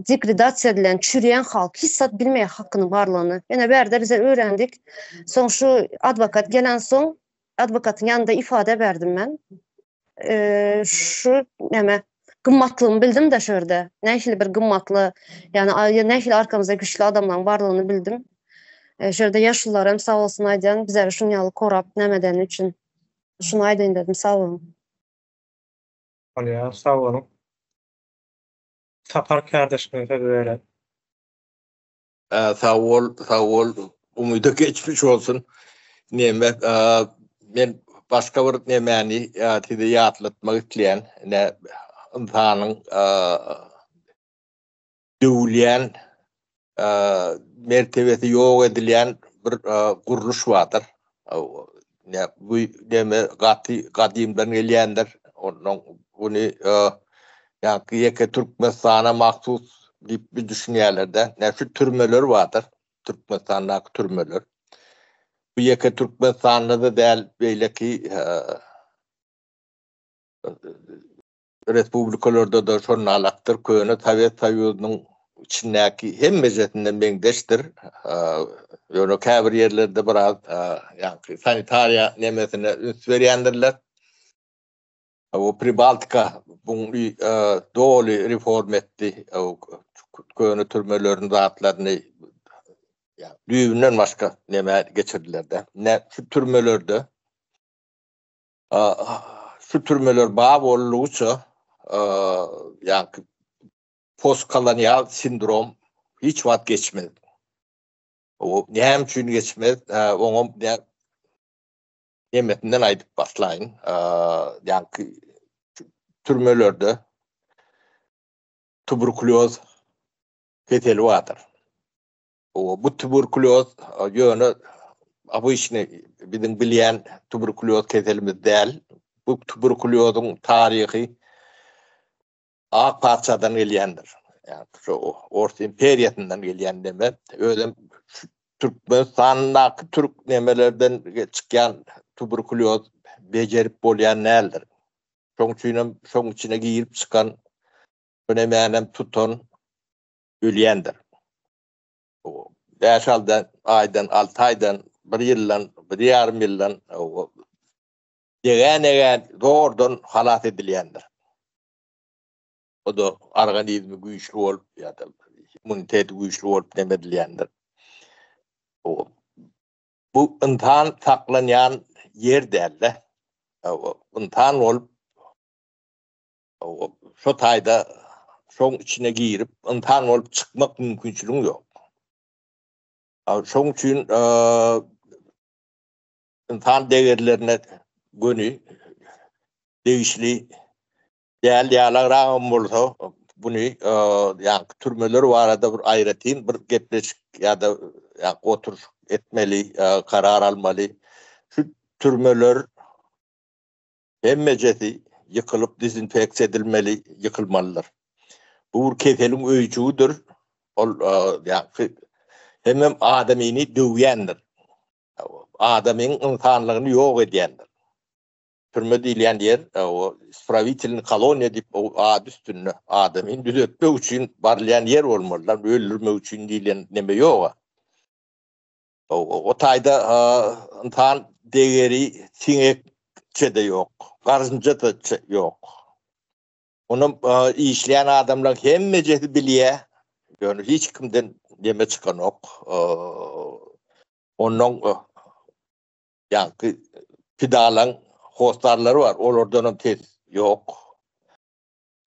degradasiýa edilen, çürýän halk hiç zat bilmeýär hakynyň barlygyny. Ýöne bärde bize öwrendik. Soň şu adwokat gelen soň adwokatyň ýanynda ifade berdim men. Şu näme gymmatlygyny bildim-de şu ýerde. Nähili bir gymmatly, ýagny nähili arkamyzda güýçli adamlaryň barlygyny bildim. Şu ýerde ýaşululara hem sag bolsun aýdýan, bizleri şuň ýaly korap näme edeni üçin. Şuny aýdaýyn dedim, sag boluň. Bolýar, sag boluň. Sapar kärdeşime sözi beren. Sag bol, sag bol. Umyda geçmiş bolsun. Neme, men başga bir nemäni size ýatlatmak isleýän. Ine, ynsanyň döwülýän, mertebesi ýok edilýän bir gurluş bardyr. Bu neme gaty gadymdan gelýändir. Ondan buny ýaňky ýeke Türkmenistana mahsus diýip bir düşünýärler-de. Näme şu türmeler bardyr, Türkmenistandaky türmeler. Bu ýeke Türkmenistanda-da däl, beýleki respublikalarda-da şonalakdyr. Köne Sowet Soýuzynyň içindäki hemmejesinde meňzeşdir. Ýöne käbir ýerlerde biraz ýaňky sanitariýa nemesine üns berýändirler. O Pribaltika buny doly reform etdi. Köne türmelerini zatlaryny düýbünden başga neme geçirdiler-de. Ne şu türmelerde şu türmeler bar boldugyça ýaňky postkolonial sindrom hiç wagt geçmez. O näme üçin geçmez? Oňa nemesinden aýdyp başlaýyn. Ýaňky türmelerde tuberkulýoz keseli bardyr. Bu tuberkulýoz ýöne obyçny biziň bilýän tuberkulýoz keselimiz däl. Bu tuberkulýozyň taryhy Ak patyşadan gelýändir. Ýagny şu Ors imperiýasyndan gelýän neme. Özem Türkmenistandaky türk nemelerden çykýan tuberkulýoz bejerip bolýan däldir. Şoň üçinem şoň içine girip çykan şu nemänem tutan ölýändir. Bäş-alty aýdan, alty aýdan, bir ýyldan, bir ýarym ýyldan degä-negä zordan halas edilýändir. O-da organizmi güýçli bolup ýa-da immuniteti güýçli bolup neme edilýändir. Bu ynsan saklanýan ýer däl-de. Ynsan bolup şo taýda şoň içine girip ynsan bolup çykmak mümkinçiligiň ýok. Şoň üçin ynsan degerlerine göni degişli däl ýalagragam bolsa, buny ýaňky türmeler barada bir aýratyn bir gepleşik ýa-da ýaňky oturyşyk etmeli, karar almaly. Şu türmeler hemmejesi ýykylyp dezinfeksiýa edilmeli, ýykylmalydyr. Bu bir keseliň öýjügidir. Ol ýaňky hemem adamyny döwýändir. Adamyň ynsanlygyny ýok edýändir. Türme diýilýän ýer, o isprawitilnyý koloniýa diýip, o ady üstünde, adamyny düzetmek üçin barylýan ýer bolmaly, öldürmek üçin diýlen neme ýog-a. O taýda ynsan degeri siňekçe-de ýok, garynja-da ýok. Onam işleýän adamlaryň hemmejesi bilýär, ýöne hiç kimden neme çykanok. Ondan ýaňky pidalaň hossarlary bar, olardanam ses ýok.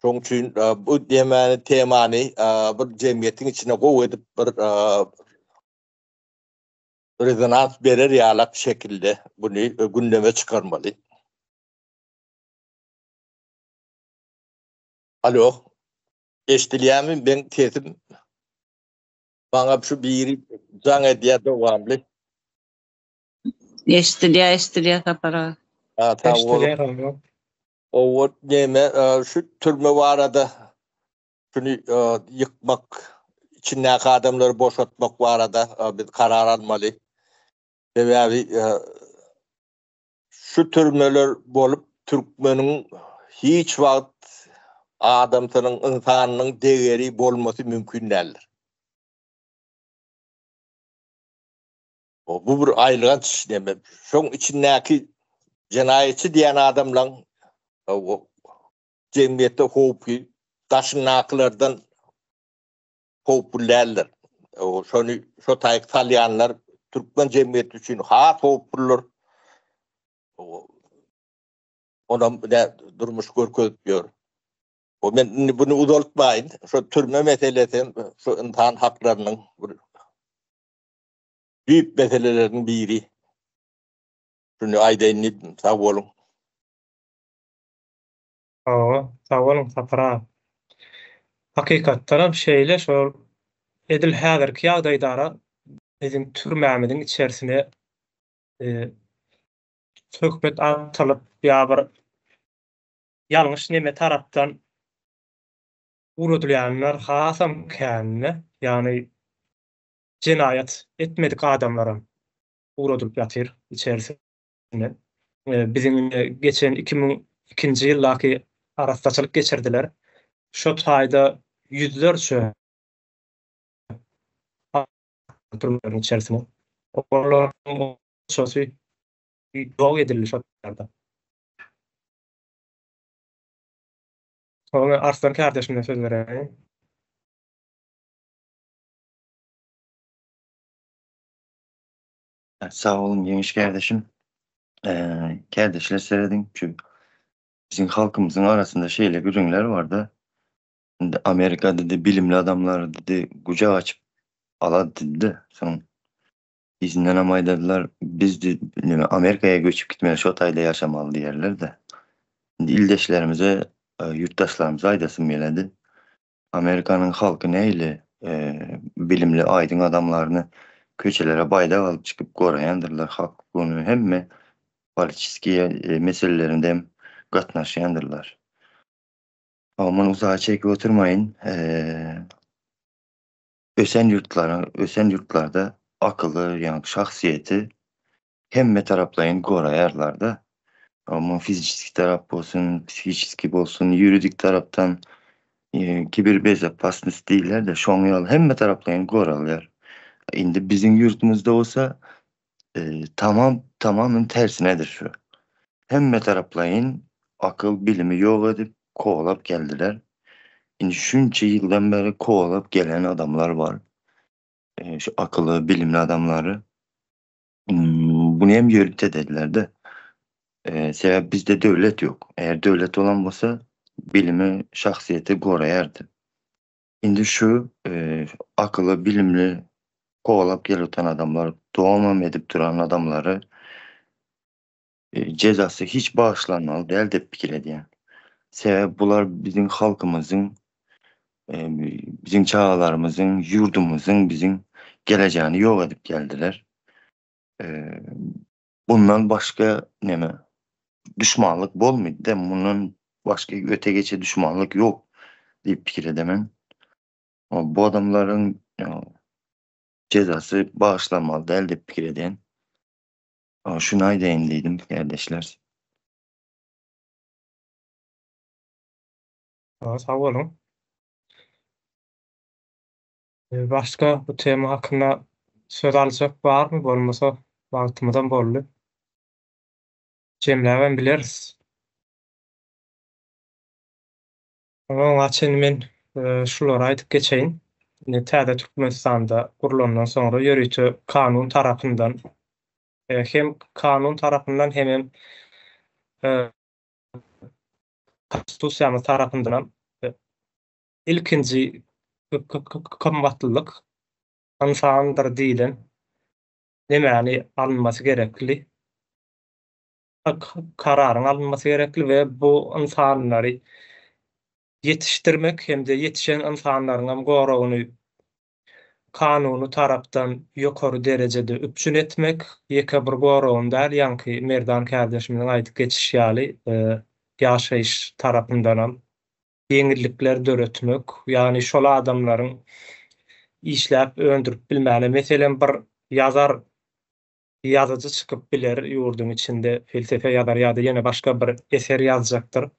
Şoň üçin bu nemäni, temany bir jemgyýetiň içine gowy edip bir rezonans berer ýalak şekilde buny gündeme çykarmaly. Alo, eşidilýärmi meň sesim? Maňa şu biri jaň edýär dowamly. Eşidilýär, eşidilýär Sapar aga. Ha, sag bol. Eşidilýär Owa, neme, şu türme barada şuny ýykmak, içindäki adamlary boşatmak barada biz karar almaly. Sebäbi şu türmeler bolup türkmeniň hiç wagt adamsynyň, ynsanynyň degeri bolmasy mümkin däldir. Bu bir aýylganç neme. Şoň içindäki jenaýatçy diýen adamlaň jemgyýetde howpy daşyndakylardan howply däldir. Şony şo taýyk salýanlar. türkmen jemgyýeti üçin has howpludyr. Onam durmuş görkezip ýör. O men indi bunu uzaltmaýyn. Şu türme meselesi hem şu ynsan haklarynyň bir düýp meseleleriniň biri. Şuny aýdaýyn diýdim. Sag boluň. Hawa, sag boluň Sapar aga. Hakykatdanam şeýle şol edil häzirki ýagdaýdara biziň türmämiziň içerisine söhbet atylyp ýa bir ýalňyş neme tarapdan ugradylýanlar hasam kände, ýagny jenaýat etmedik adamlaram ugradylyp ýatyr içerisine. Biziň geçen 2002-nji ýyldaky arassaçylyk geçirdiler. Şo taýda ýüzlerçe türmeleriň içerisine. Olaryň onçasy ýok edildi şo ýerde. Soňra Arslan kärdeşime söz bereýin. Sag boluň Ýeňiş kärdeşim. Kärdeşler serediň şu biziň halkymyzyň arasynda şeýle gürrüňler barda. Indi Amerika dedi bilimli adamlar dedi gujak açyp alady dedi. Soň yzyndanam aýdadylar biz neme Amerikaya göçüp gitmeli şo taýda ýaşamaly diýerler-de. Indi ildeşlerimize ýurtdaşlarymyza aýdasym geledi. Amerikanyň halky nähili bilimli aýdyň adamlaryny köçelere baýdak alyp çykyp goraýandyrlar hak hukugyny hemme politiskiý meselelerinde hem gatnaşýandyrlar. Muny uzaga çekip oturmaýyn. Ösen ýurtlaryň ösen ýurtlarda akyly ýa şahsyýeti hemme taraplaýyn goraýarlarda. Muň fiziçeski tarap bolsun, psihiçeski bolsun, ýuridik tarapdan kibir bezopasnost diýilýär-de, şoň ýaly hemme taraplaýyn goralýar. Indi biziň ýurdumyzda bolsa tamam tamamen tersinedir şu. Hemme taraplaýyn akyl bilimi ýok edip kowalap geldiler. Indi şunça ýyldan bäri kowalap gelen adamlar bar. Şu akyly, bilimli adamlary. Bunu hem ýörite dediler-de. Sebäp bizde döwlet ýok. Eger döwlet bolan bolsa, bilimi, şahsyýeti goraýardy. Indi şu akyly, bilimli kowalap gelip oturan adamlar, dowamam edip duran adamlary jezasy hiç bagyşlanmaly däl diýip pikir edýän. Sebäp bular biziň halkymyzyň, biziň çagalarymyzyň, ýurdumyzyň biziň gelejegini ýok edip geldiler. Bundan başga neme duşmanlyk bolmady-da, mundan başga öte geçe duşmanlyk ýok diýip pikir edemen. Bu adamlaryň jezasy bagyşlanmaly däl diýip pikir edýän. Şuny aýdaýyn diýdim, kärdeşler. Sag boluň. Başga bu tema hakynda söz aljak barmy? Bolmasa wagtymyzam boldy. Jemläbem bileris. Oňa çenli men şulary aýdyp geçeýin. Indi täze Türkmenistanda gurlandan soňra ýörite kanun tarapyndan hem kanun tarapyndan hemem Konstitusiýamyz tarapyndanam ilkinji gymmatlylyk ynsandyr diýlen nemäni alynmasy gerekli, kararyň alynmasy gerekli we bu ynsanlary ýetişdirmek hem-de ýetişen ynsanlaryňam goragyny kanuny tarapdan ýokary derejede üpjün etmek, ýeke bir goragyny däl, ýaňky Merdan kärdeşimiziň aýdyp geçişi ýaly, ýaşaýyş tarapyndanam ýeňillikler döretmek, ýagny şol adamlaryň işläp öndürip bilmäne, meselem, bir ýazar ýazyjy çykyp biler ýurduň içinde felsefe ýazar ýa-da ýene başga bir eser ýazjakdyr.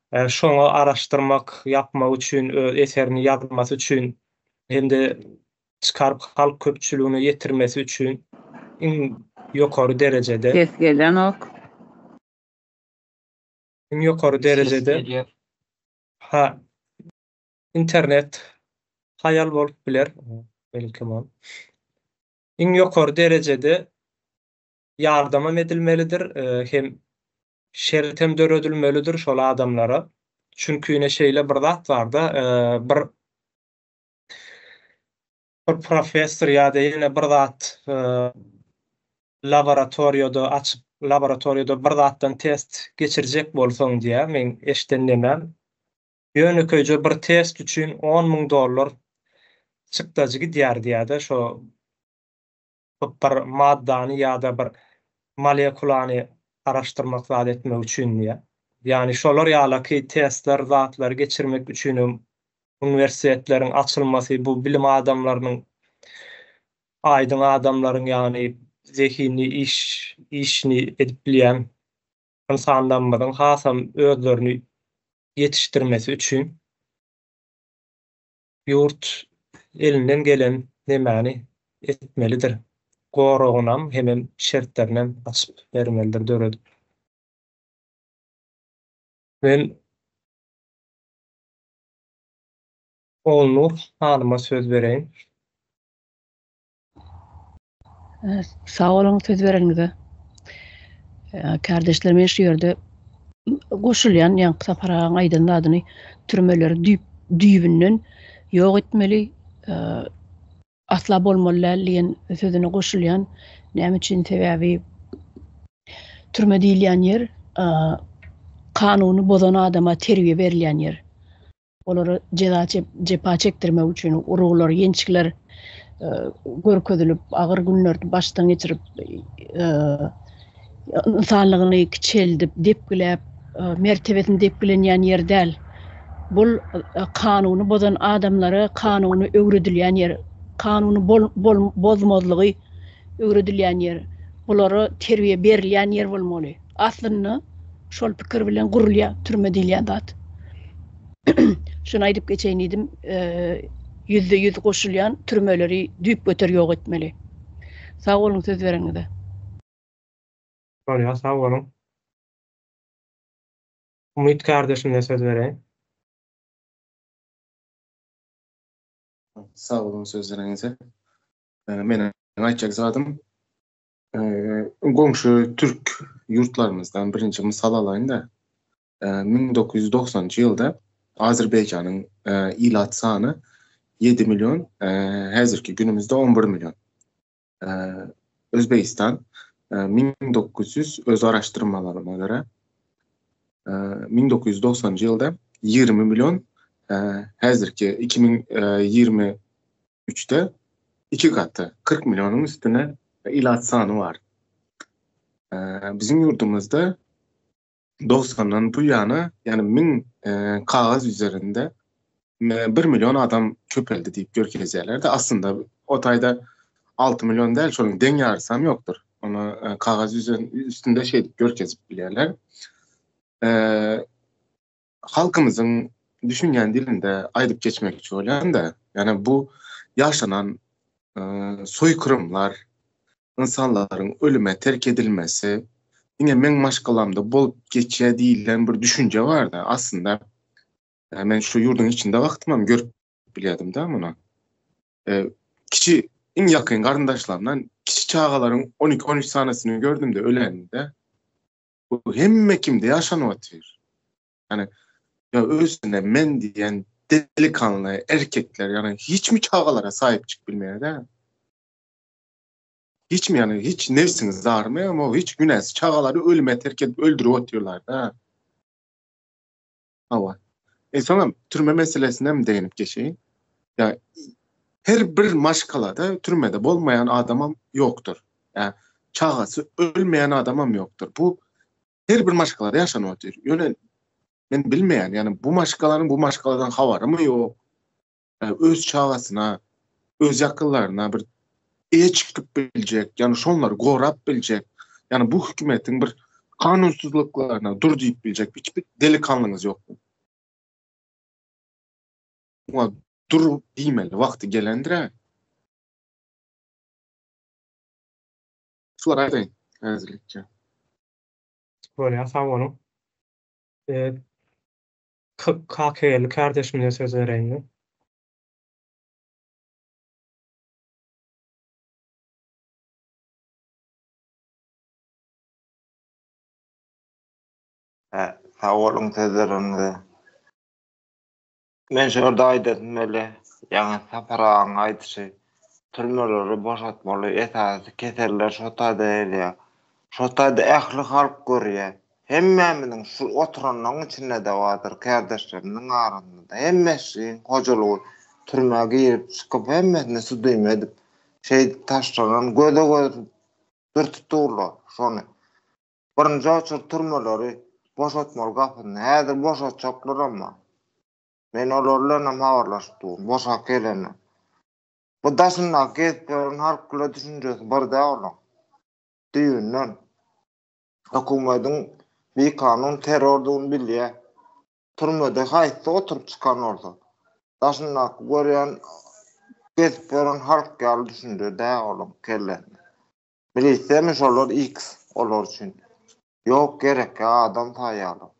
Şoňa araşdyrmak, ýapmak üçin, öz eserini ýazmasy üçin hem-de çykaryp halk köpçüligine ýetirmesi üçin iň ýokary derejede Ses gelenok. Iň ýokary Ses derejede gelýär. ha internet haýal bolup biler belkim ol. Iň ýokary derejede ýardamam edilmelidir, hem şertem döredilmelidir şol adamlara. Çünki ine şeýle bir zat barda, bir bir professor ýa-da ýene bir zat laboratoriýada açyp, laboratoriýada bir zatdan test geçirjek bolsaň diýýär, meň eşiden nemäm. Ýönekeýje bir test üçin 10 000 dollar çykdajy gidýär diýýär-de, şo bir maddany ýa-da bir molekulany araşdyrmak zat etmek üçin diýýär. Ýagny şolar ýalaky testler zatlary geçirmek üçinem uniwersitetleriň açylmasy bu bilim adamlarynyň aýdyň adamlaryň ýagny zehinli iş işini edip bilýän ynsanlarymyzyň hasam özlerini ýetişdirmesi üçin ýurt elinden gelen nemäni etmelidir. Goragynam hemem şertlerinem açyp bermelidir döredip. Men Ogulnur hanyma söz bereýin. Sag boluň söz bereniňize. Kardeşler men şu ýerde goşulýan ýaňky Sapar agaň aýdan zadyny türmeleri düýp düýbünden ýok etmeli asla bolmaly däl diýen sözüne goşulýan. Näme üçin sebäbi türme diýilýän ýer kanuny bozan adama terbiýe berilýän ýer. Olara jeza jepa çekdirmek üçin uruglar, ýençgiler görkezilip, agyr günlerdi başdan geçirip, ynsanlygyny kiçeldip, depgiläp, mertebesini depgilenýän ýer däl. Bul kanuny bozan adamlara kanuny öwredilýän ýer, kanuny bozmazlygy öwredilýän ýer, bulara terbiýe berilýän ýer bolmaly. Aslynda şol pikir bilen gurulýar türme diýilýän zat. Şuny aýdyp geçeýin diýdim. 100% goşulýan türmeleri düýpgöter ýok etmeli. Sag boluň söz bereniňize. Bolýar, sag boluň. Umyt kardeşime söz bereýin. Sag boluň söz bereniňize. Meniň aýtjak zadym goňşy türk ýurtlarymyzdan birinji mysal alaýyn-da. 1990-njy ýylda Azerbaýjanyň ilat sany 7 million, häzirki günümizde 11 million. Özbegistan 1900 öz araşdyrmalaryma görä 1990-njy ýylda 20 million, häzirki 2023-de iki gaty 40 millionyň üstüne ilat sany bar. Biziň ýurdumyzda 90-dan bu ýana, ýagny 1000 kagyz üzerinde 1 million adam köpeldi diýip görkezýärler-de, aslynda o taýda 6 million däl, şonuň deň ýarysam ýokdur. Ony kagyz üstünde şeýdip görkezip bilýärler. Halkymyzyň düşünýän dilinde aýdyp geçmekçi bolýan-da, ýagny bu ýaşanan soýkyrymlar, ynsanlaryň ölüme terk edilmesi diňe meň maşgalamda bolup geçýär diýlen bir düşünje barda. Aslynda men şu ýurduň içinde wagtymam görüp bilýärdim-de muny. Kiçi iň ýakyn garyndaşlarymdan kiçi çagalaryň 12-13 sanysyny gördüm-de öleninde. Bu hemme kimde ýaşanyp otyr. Ýani ýa özüne men diýen delikanly erkekler ýani hiçmi çagalara sahip çykyp bilmeýär-de. Hiçmi ýani hiç nebsiňiz darmaýarmy o hiç günäsiz çagalary ölüme terk edip öldürip otyrlar-da. Hawa. E soňam türme meselesine hem değinip geçeýin. Ýa her bir maşgalada türmede bolmaýan adamam ýokdur. Ýa çagasy ölmeýän adamam ýokdur. Bu her bir maşgalada ýaşanyp otyr. Ýöne men bilmeýän, ýani bu maşgalanyň bu maşgaladan habarymy ýok. Öz çagasyna, öz ýakynlaryna bir eýe çykyp biljek, ýani şonlary gorap biljek, ýani bu hökümetiň bir kanunsyzlyklaryna dur diýip biljek hiç bir delikanlyňyz ýokmy? Muňa dur diýmeli wagty gelendir-ä. Şulary aýdaýyn häzirlikçe. Bolýar, sag boluň. Kakageldi kardeşimize söz bereýin. Sag boluň sözleriňize. Men şu ýerde aýdasym gelýär, ýaňy Sapar agaň aýdyşy, türmeleri boşatmaly, esasy keseller şo taýda gelýär. Şo taýda ähli halk görýär. Hemmämiziň şu oturanlaryň içinde-de bardyr, kärdeşlerimiziň arasynda-da hemmesiniň hojalygy türmä girip çykyp hemmesini sudym edip şeýdip taşlanan göze göz dürtüp durlar şony. Birinji oçur türmeleri boşatmaly gapyny. Häzir boşatjaklaram bar. Men olar bilenem habarlaşyp durun, boşap gelende. Bu daşyndaky gezip ýören halk bile düşünjesi bir däl olaň. Düýbünden. Hökümediň bikanun terrordygyny bilýär. Türmede haýsy oturyp çykan bolsa, daşyndaky görýän gezip ýören halk ýaly düşünje däl olaň kellesinde. Bilissemi şolar X olar üçin. Ýok gerekli adam saýýarlar.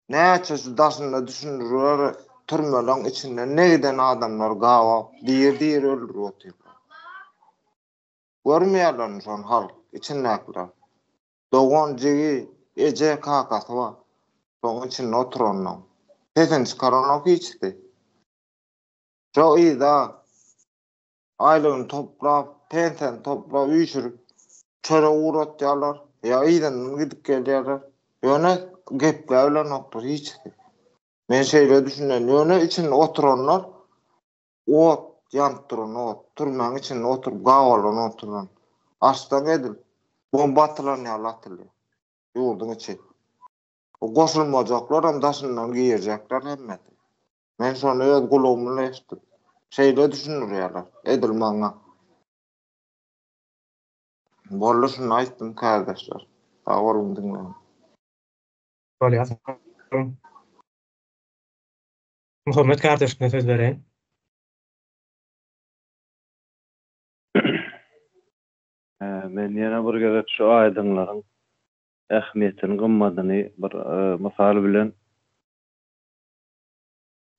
Näçe şu daşynda düşündiriler türmeleň içinde ne giden adamlar gabap diri diri öldürip otyrlar. Görmeýärlermi şony halk içindäkiler. Dogan jigi eje kakasy bar. Şoň içinde oturanlaň. Sesini çykaranok hiçisi. Şo yza Aýlygyny toplap, pensiýany toplap, üýşürip, çörek ugratýarlar, ýa yzyndan gidip gelýärler. Ýöne gepläbilenoklar hiçisi. Men şeýle düşünen, ýöne içinde oturanlar ot, ýanyp duran ot, türmäň içinde oturyp gabalan oturan. Açdan edil bomba atylan ýaly atylýar ýurduň içi. O goşulmajaklaram daşyndan girjekler hemmesi. Men şony öz gulagym bilen eşitdim. Şeýle düşündirýärler, edil maňa. Boldy şuny aýtdym kärdeşler. Sag boluň diňläň. Bolýar sag boluň. Muhammet kardeşime söz bereýin. Men ýene bir gezek şu aýdyňlaryň ähmiýetini, gymmadyny bir mysal bilen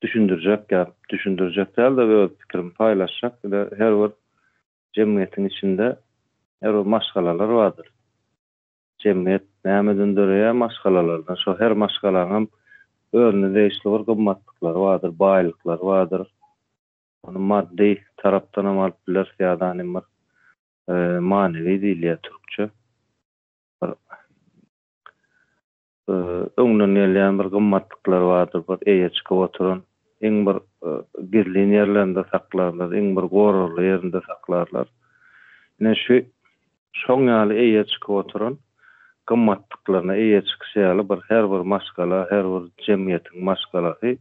düşündirjek ýa düşündirjek däl-de öz pikirimi paýlaşjak. Bir her bir jemgyýetiň içinde her bir maşgalalar bardyr. Jemgyýet nämeden döreýär? Maşgalalardan. Şo her maşgalaňam özüne degişli bir gymmatlyklary bardyr, baýlyklary bardyr. Ony maddy tarapdanam alyp bileris ýa-da bir manewi diýilýär türkçe. Bir öňden gelýän bir gymmatlyklar bardyr, bir eýe çykyp oturan, iň bir gizlin ýerlerinde saklarlar, iň bir goragly ýerinde saklarlar. Ine şu şoň ýaly eýe çykyp oturan gymmatlyklaryna eýe çykyşy ýaly bir her bir maşgala, her bir jemgyýetiň maşgalasy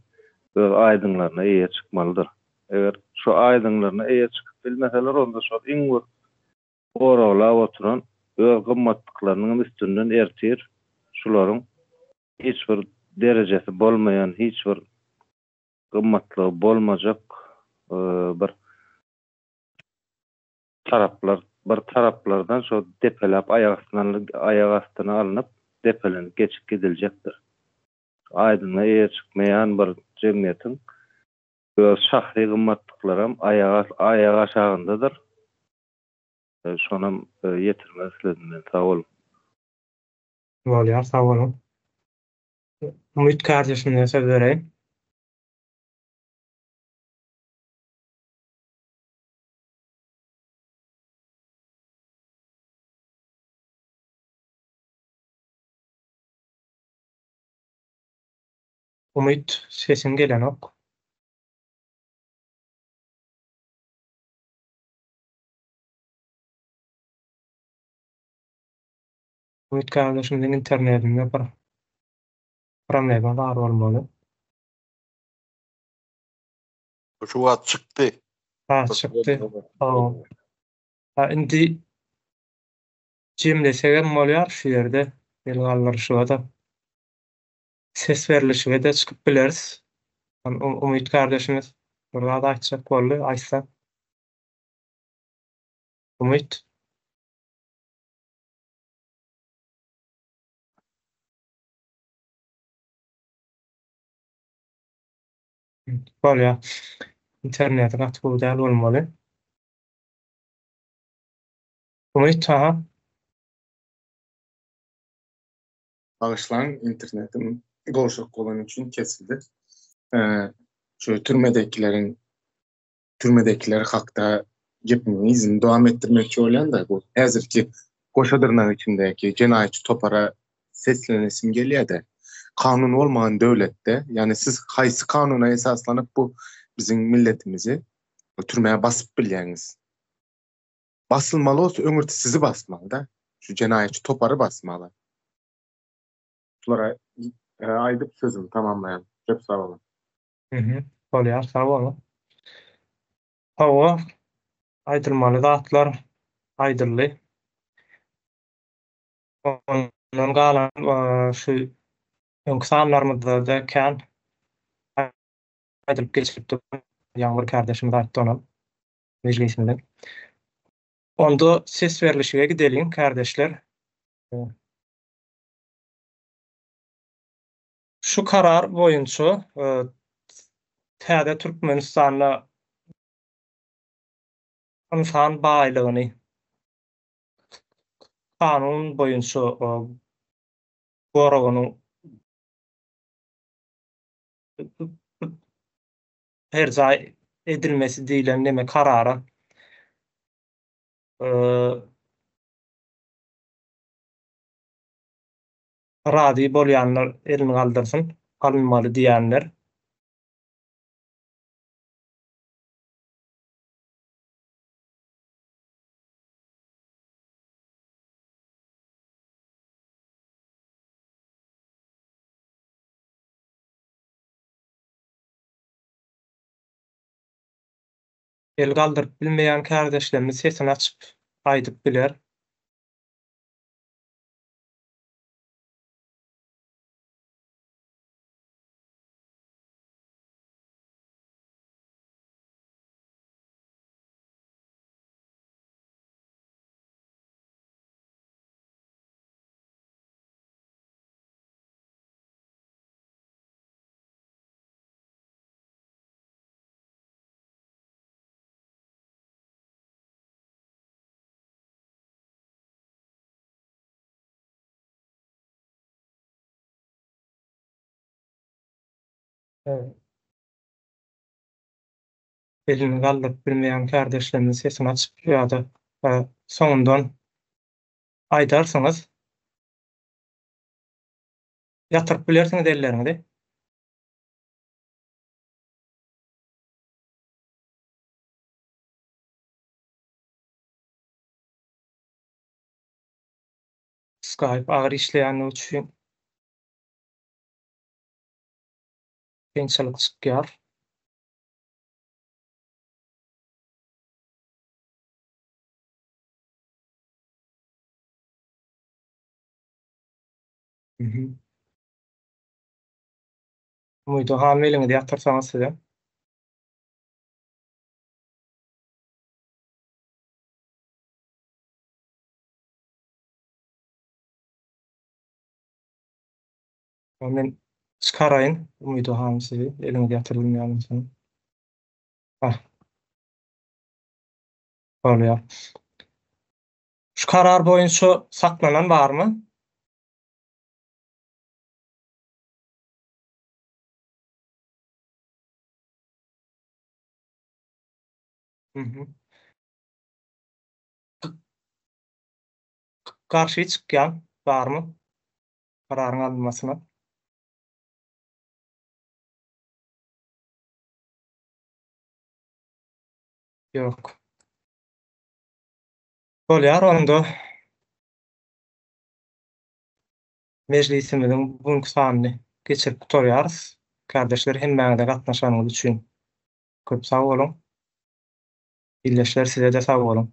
öz aýdyňlaryna eýe çykmalydyr. Eger şu aýdyňlaryna eýe çykyp bilmeseler, onda şol iň bir goraglap oturan öz gymmatlyklarynyňam üstünden ertir şularyň hiç bir derejesi bolmaýan, hiç bir gymmatlygy bolmajak bir taraplar, bir taraplardan şo depeläp aýak astyna aýak astyna alnyp, depelenip geçip gidiljekdir. Aýdyňa eýe çykmaýan bir jemgyýetiň öz şahsy gymmatlyklaram aýak aýak aşagyndadyr. Şonam ýetirmek isledim men. Sag boluň. Bolýar, sag boluň. Umyt kardeşimize söz bereýin. Umyt sesiň gelenok. Umyt kardeşimiziň internetinde bir problema bar bolmaly. Şu wagt çykdy. Ha çykdy. Ha indi jemlesegem bolýar şu ýerde el galdyryşyga-da. Ses berlişige-de çykyp bileris. Umyt kardeşimiz bir zat aýtjak boldy, aýtsa. Umyt. Bolýar. Interneti gaty gowy däl bolmaly. Umyt, aha. Bagyşlaň, internetim gowşak bolany üçin kesildi. Şu türmedekileriň türmedekiler hakda gepimiň yzyny dowam etdirmekçi bolýan-da, bu häzirki goşa dyrnak içindäki jenaýatçy topara seslenesim gelýär-de. Kanun bolmagan döwletde, ýagny siz haýsy kanuna esaslanyp bu biziň milletimizi türmä basyp bilýäňiz? Basylmaly bolsa öňürti sizi basmaly-da. Şu jenaýatçy topary basmaly. Şulara aýdyp sözümi tamamlaýan. Köp sag boluň. Mhm. Bolýar, sag boluň. Hawa, aýdylmaly zatlar aýdyldy. Ondan galan şu öňki sanlarymyzda-da kän aýdylyp geçilipdi. Ýaňy bir kärdeşimiz aýtdy onam mejlisimizden. Onda ses berlişige gideliň, kärdeşler. Şu karar boýunça täze Türkmenistanda ynsan baýlygyny kanun boýunça goragynyň berjaý edilmesi diýlen neme karara Razy bolýanlar elini galdyrsyn, alynmaly diýenler. El galdyryp bilmeýän kärdeşlerimiz sesini açyp aýdyp biler. Elini galdyryp bilmeýän kärdeşlerimiz sesini açyp ýa-da soňundan aýdarsyňyz. Ýatyryp bilersiňiz elleriňizi. Skype agyr işleýänligi üçin kynçylyk çykýar. Mhm. Umyda hanym eliňizi ýatyrsaňyz size. Men çykaraýyn Umyda hanym sizi eliňizi ýatyrylmaýan bolsa. Ah. Bolýar. Şu karar boýunça saklanan barmy? Mhm. Garşy çykýan barmy kararyň alynmasyna? Ýok. Bolýar onda. Mejlisimiziň bu günki sanyny geçirip gutarýarys. Kärdeşler hemmäňize gatnaşanyňyz üçin köp sag boluň. Ildeşler size-de sag boluň.